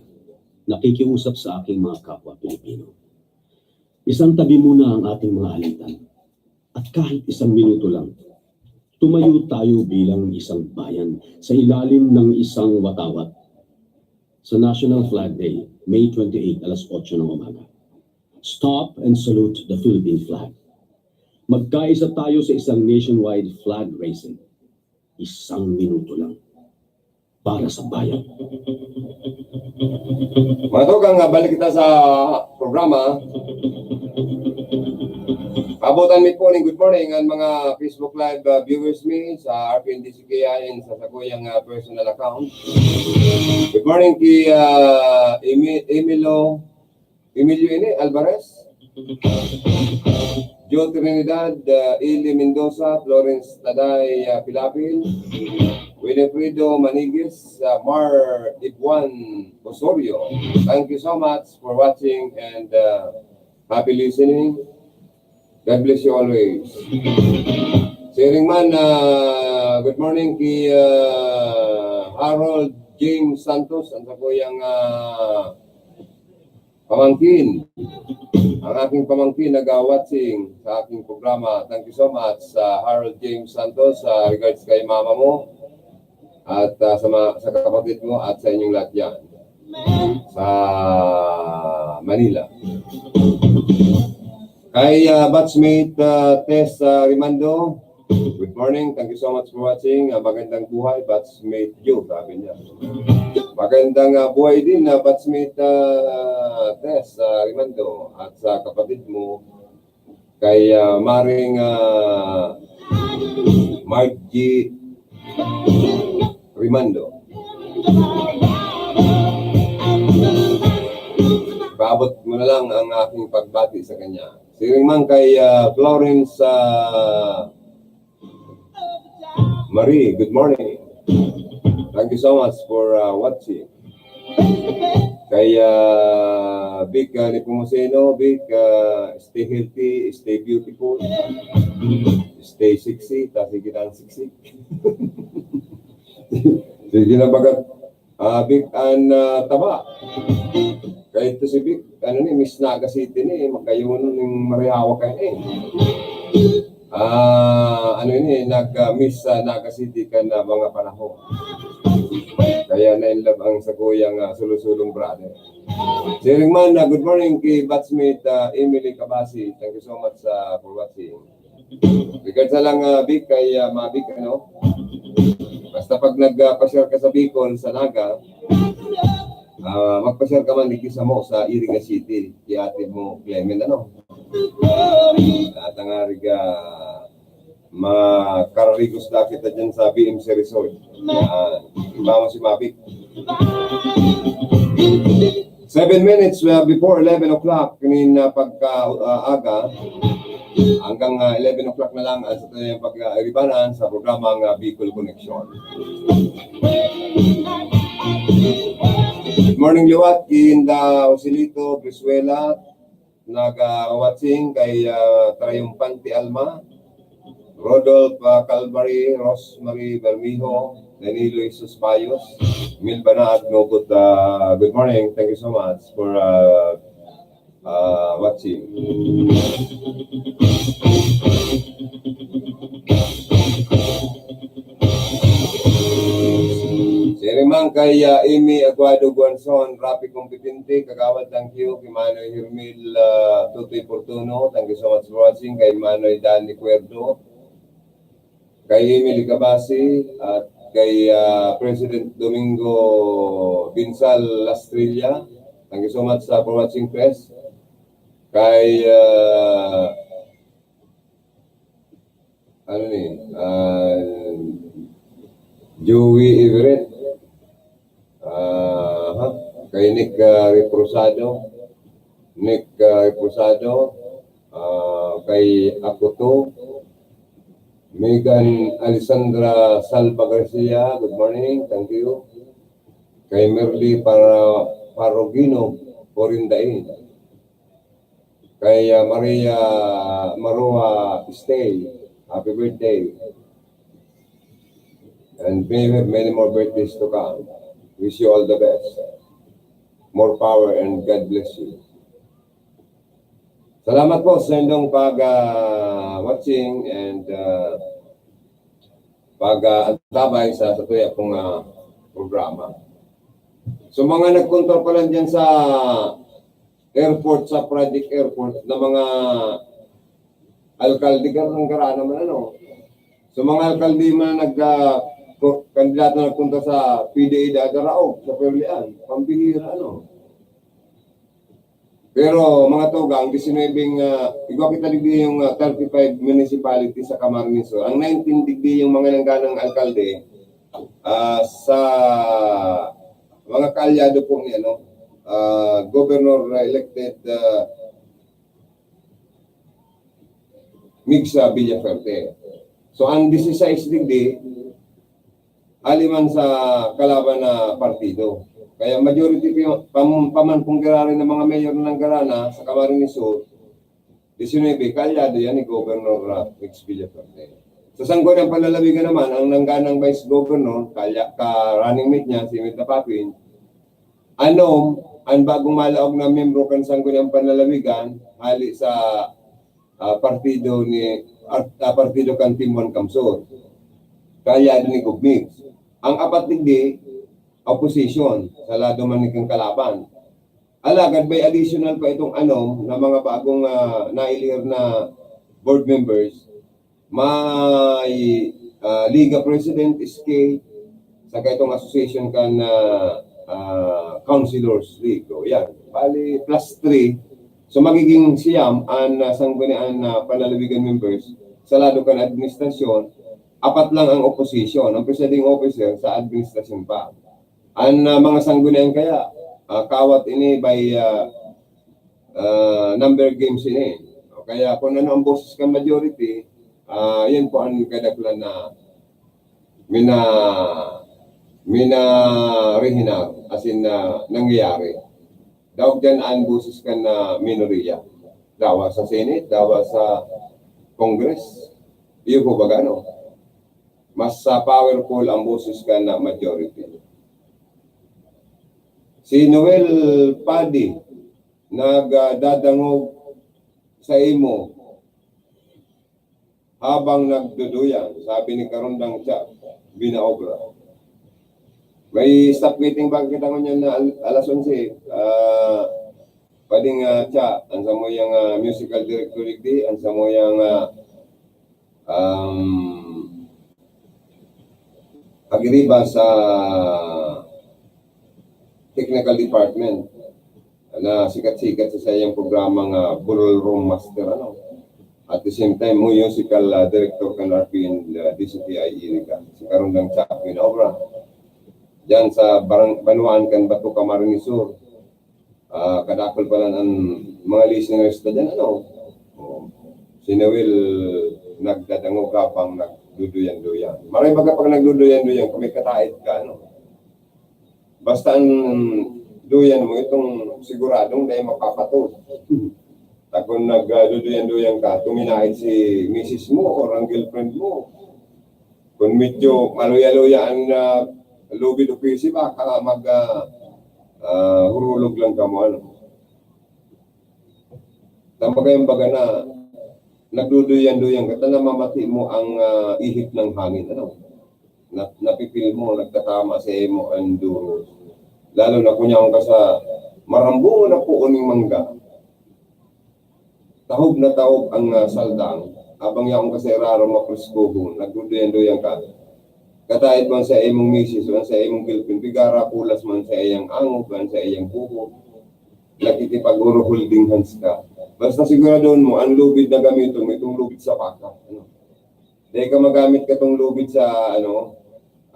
nakikiusap sa aking mga kapwa Pilipino. Isang tabi muna ang ating mga alitan. At kahit isang minuto lang, tumayo tayo bilang isang bayan sa ilalim ng isang watawat. Sa National Flag Day, May twenty-eight, alas otso ng umaga. Stop and salute the Philippine flag. Magkaisa tayo sa isang nationwide flag raising. Isang minuto lang. Para sa bayan. Mga tugang, ah, balik kita sa programa. Paabotan mi po ning good morning ang mga Facebook Live, ah, viewers mi sa R P N D C K I N sa sakuyang, ah, personal account. Good morning ki, ah, Emi-, Emilio, Emilio ini, Alvarez. Joe Trinidad, ah, Eli Mendoza, Florence Taday, ah, Pilapil, Winifredo Maniguez, ah, Mar Ibuan Osorio. Thank you so much for watching and, ah, happy listening. God bless you always. Siring man, ah, good morning ki, ah, Harold James Santos, ang sakuyang, ah, pamangkin. Ang aking pamangkin nag-watching sa aking programa. Thank you so much, ah, Harold James Santos. Ah, regards kay mama mo at, ah, sa mga, sa kapatid mo at sa inyong lahat diyan sa Manila. Kay, ah, batchmate, ah, Tess, ah, Rimando, good morning. Thank you so much for watching. Ah, magandang buhay, batchmate Joe, sabi niya. Magandang, ah, buhay din, ah, batchmate, ah, Tess, ah, Rimando, at sa kapatid mo, kay, ah, Maring, ah, Margie Rimando. Paabot mo na lang ang aking pagbati sa kanya. Siring man kay, ah, Florence, ah, Marie, good morning. Thank you so much for uh, watching. Kaya, Vic uh, Nepomuceno, Vic, uh, stay healthy, stay beautiful, stay sexy, kasi kita ang sexy. Sige na bagat, uh, Vic, ang uh, taba. Kaya ito si Vic, ano ni, Miss Naga City ni, magkayuno ning marihawa kayo eh. Ah, ano ini, nag-miss sa Naga City kan ah, mga panahon. Kaya na-in love ang saguyang ah, sulusulong brother. Siring man, ah, good morning kay batchmate ah, Emily Cabasi. Thank you so much ah, for watching. Regards na lang, ah, Vic, kay ah, Mavic, ano? Basta pag nag-share ka sa Bicol, sa Naga, ah, magpa-share ka man, ligis mo sa Iriga City, kay ate mo, Clement, ano? At ang ariga, makararigos na kita dyan sa B M C Resort. Yan. Mama si Mavic. Seven minutes uh, before eleven o'clock, kanin uh, pagka uh, aga, hanggang uh, eleven o'clock na lang ang sa tayong pag-ibanan sa programang uh, Bicol Connection. Good morning, liwat, Kinda, Joselito, Brizuela, nag-watching kay uh, Triumphante Alma, Rodolph uh, Calvary, Rosemary Bermejo, Danilo Jesus Bayos, Milbana at Nobot. Uh, good morning. Thank you so much for uh, uh, watching. Siring man kay uh, Amy Aguado Guanzon, Rafi Competente, Kagawad, thank you. Kay Manoy Hermil uh, Tutoy Fortuno, thank you so much for watching. Kay Manoy Danny Cuerdo, kay Emily Cabasi, at kay uh, President Domingo Binsal Lastrilla. Thank you so much uh, for watching, Pres. Kay uh, ano ni, uh, Joey Everett, uh, ha? Kay Nick uh, Reposado, Nick uh, Reposado, uh, kay Akuto, Megan Alessandra Salva Garcia, good morning, thank you. Kay Merly para Parogino, Corindain. Kay uh, Maria Maroa Stay, happy birthday. And may you have many more birthdays to come. Wish you all the best. More power and God bless you. Salamat po sa inyong pag uh, watching and uh, pag uh, antabay sa satuya pong uh, programa. So mga nagkontrol pa lang dyan sa airport, sa Project Airport, na mga alkalde ka ng karana man, ano. So mga alkalde man nag uh, kandidato nagpunta sa P D A Daraog, sa Perlian, pambihira, ano. Pero mga tugang, disinwebeng, uh, igwa kita digdi yung uh, thirty-five municipality sa Camarines Sur. Ang nineteen digdi yung mga nangganang alkalde uh, sa mga kaalyado po ni ano, uh, Governor elected uh, Migs uh, Villafuerte. So ang dieciséis digdi, hali man sa kalaban na partido. Kaya majority pa, pa man pong giraray ng mga mayor na nanggarana sa Camarines Sur, diecinuebe, kaalyado yan ni Governor uh, Rex Villafuerte. Sa Sangguniang Panlalawigan naman, ang nangganang Vice Governor, kalya, ka running mate niya, si Imelda Papin, anom, ang bagong malaog na miyembro kan Sangguniang Panlalawigan, hali sa uh, partido ni uh, partido kan Team One Kamsur. Kaya ni Gugmig. Ang apat digdi, opposition, sa lado man ni kang kalaban. Alagad may additional pa itong anom na mga bagong uh, nailir na board members. May uh, Liga President, S K, saka itong association kan uh, uh, Councilors League. O yan. Bali, plus three. So magiging siyam ang uh, sanggunian na uh, panlalawigan members sa lado kan administrasyon. Apat lang ang opposition, ang presiding officer sa administrasyon pa. Ang uh, mga sanggunian kaya, uh, kawat ini by uh, uh, number games ini. O kaya kung ano ang boses kan majority, uh, yan po ang kadaklan na mina minarihinar, as in, ah, nangyayari. Daog diyan an boses kan, ah, minoriya. Dawa sa Senate, dawa sa Congress. Iyo po baga, no? Mas, ah, powerful ang boses kan, ah, majority. Si Noel Padi, nagdadangog sa imo habang nagduduyan, sabi ni Karundang Cha Binaobra. May staff meeting ba kita ngunyan na al-, alas onse? Ah, pwedeng, ah, Cha, ang samuyang, ah, musical director digdi, ang samuyang, ah, um, pagiriba sa technical department na sikat-sikat sa saiyang programa nga Ballroom Master, ano. At the same time, musical, ah, director kan R P N, ah, D C T I E ni ka, si Karundang Cha Binaobra. Diyan sa barang-, banwaan kan Bato, Camarines Sur. Ah, kadakul pa lang ang mga listeners ta diyan, ano. Oh, si Noel nagdadangog habang nagduduyan-duyan. Maray baga pag nagduduyan-duyan ka, may kataid ka, ano. Basta ang duyan mo, itong siguradong dai mapapatod. Pag kung nagduduyan-duyan ka, tuminaid si misis mo or ang girlfriend mo. Kung medyo maluya-luya ang, ah, lubid o pisi, baka mag, ah, ah, hurulog lang kamo, ano. Tama kayong baga na nagduduyan-duyan ka, ta namamati mo ang, ah, ihip ng hangin, ano. Na, napipil mo, nagtatama sa imo ang duro. Lalo na kung yaon ka sa marambungan na puon ning mangga. Tahog na tahog ang, ah, saldang, habang yaon ka sa irarom mapreskuhon, nagduduyan-duyan ka. Kataid man sa imong misis, man sa imong girlfriend, pigara pulas man sa iyang angog, man sa iyang buhok, nakikipag-uruholding hands ka. Basta siguradon mo, ang lubid na gamiton mo, itong lubid sa baka. Ano? Dai ka magamit katong lubid sa, ano,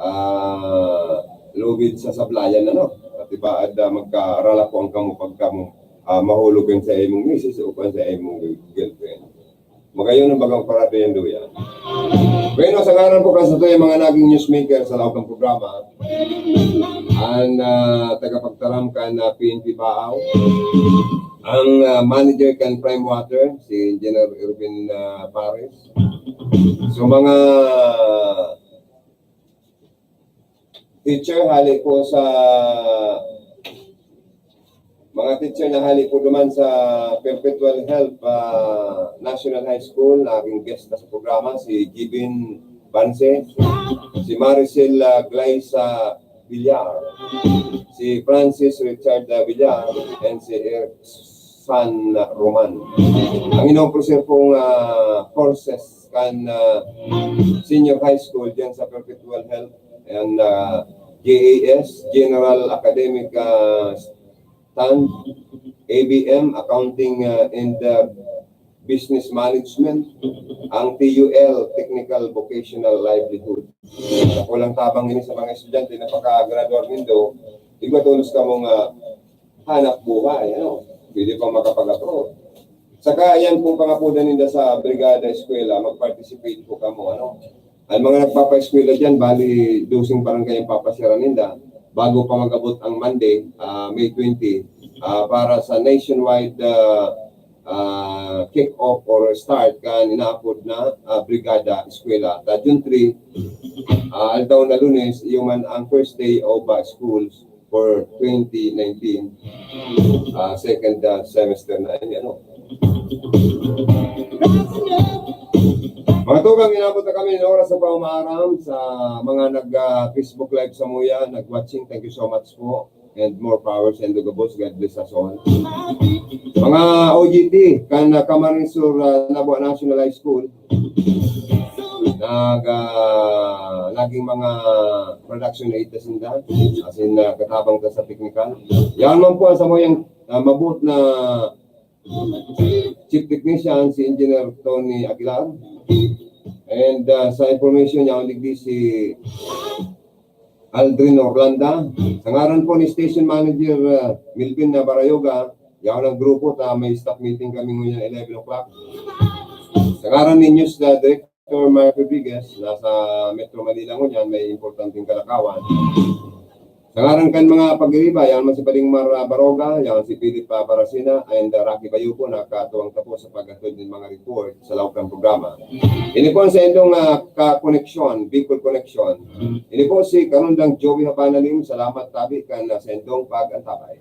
ah, lubid sa sablayan, ano? Pati ba, ada magkaralakuan kamo pag kamo, ah, mahulog kan sa imong misis o kan sa imong girlfriend. Magayon ang bagang parado yan, duyan. Bueno, sa ngaran po kan satuyang mga naging newsmaker sa laog ng programa, ang, ah, tagapagtaram kan, ah, P N P Baao, ang, ah, manager kan Prime Water, si Engineer Erwin, ah, Pares. So, mga teacher, hali po sa mga teacher na hali po naman sa Perpetual Help, ah, National High School, naging guest na sa programa, si Jibin Banse, si Maricel, ah, Glyza Villar, si Francis Richard, ah, Villar, and si Ersan Roman. Ang inoproser pong, ah, courses kan, ah, senior high school diyan sa Perpetual Help and, ah, G A S, General Academic, ah, Stand, A B M, Accounting, ah, and, ah, Business Management, ang T U L, Technical Vocational Livelihood. Sa kulang tabang ini sa mga estudyante na pagka-graduar nindo, igwa tolos kamong, ah, hanap buhay, ano? Pwede pa makapag-abroad. Saka yan pong pangapodan ninda sa Brigada Eskwela, mag-participate po kamo, ano? Ang mga nagpapa-eskwela diyan, bali, doseng barangay ang papasyaran ninda bago pa mag-abot ang Monday, ah, May twenty, ah, para sa nationwide, ah, ah, kick-off or start kan inaapod na, ah, Brigada Eskwela. Ta June three, ah, aldaw na Lunes, iyo man ang first day of, ah, schools for twenty nineteen, ah, second, ah, semester na ini, ano. Mga tugang, inabot na kami ng oras sa pamamaaram. Sa mga nag, ah, Facebook Live samuya, nag-watching, thank you so much po. And more power sa Indogabos. God bless us all. Mga O G T, kan, ah, Camarines Sur, ah, Nabua National High School, nag, ah, naging mga production aid na sinda. As in, ah, katabang ta sa technical. Yan man po ang samuyang, ah, mabuot na chief technician, si Engineer Tony Aguilar. And, ah, sa information niya, digdi si Aldrin Orlanda. Sa ngaran po ni Station Manager, ah, Milvin Nabarayoga, yaon ang grupo ta may staff meeting kami ngunyan eleven o'clock. Sa ngaran ni News, ah, Director Doctor Mark Rodriguez, nasa Metro Manila ngunyan, may importanteng kalakawan. Sa ngaran kan mga pag-iriba, yan man si Pading Mar, ah, Baroga, yan si Philip, ah, Baracena, and, ah, Rocky Bayuco, nakatuwang tapos sa paghatod ng mga report sa laog kan programa. Ini po ang sa indong, ah, ka-koneksyon, Bicol Connection. Ini po si Karundang Joey Habanalim, salamat tabi kan, ah, sa indong pag-antabay.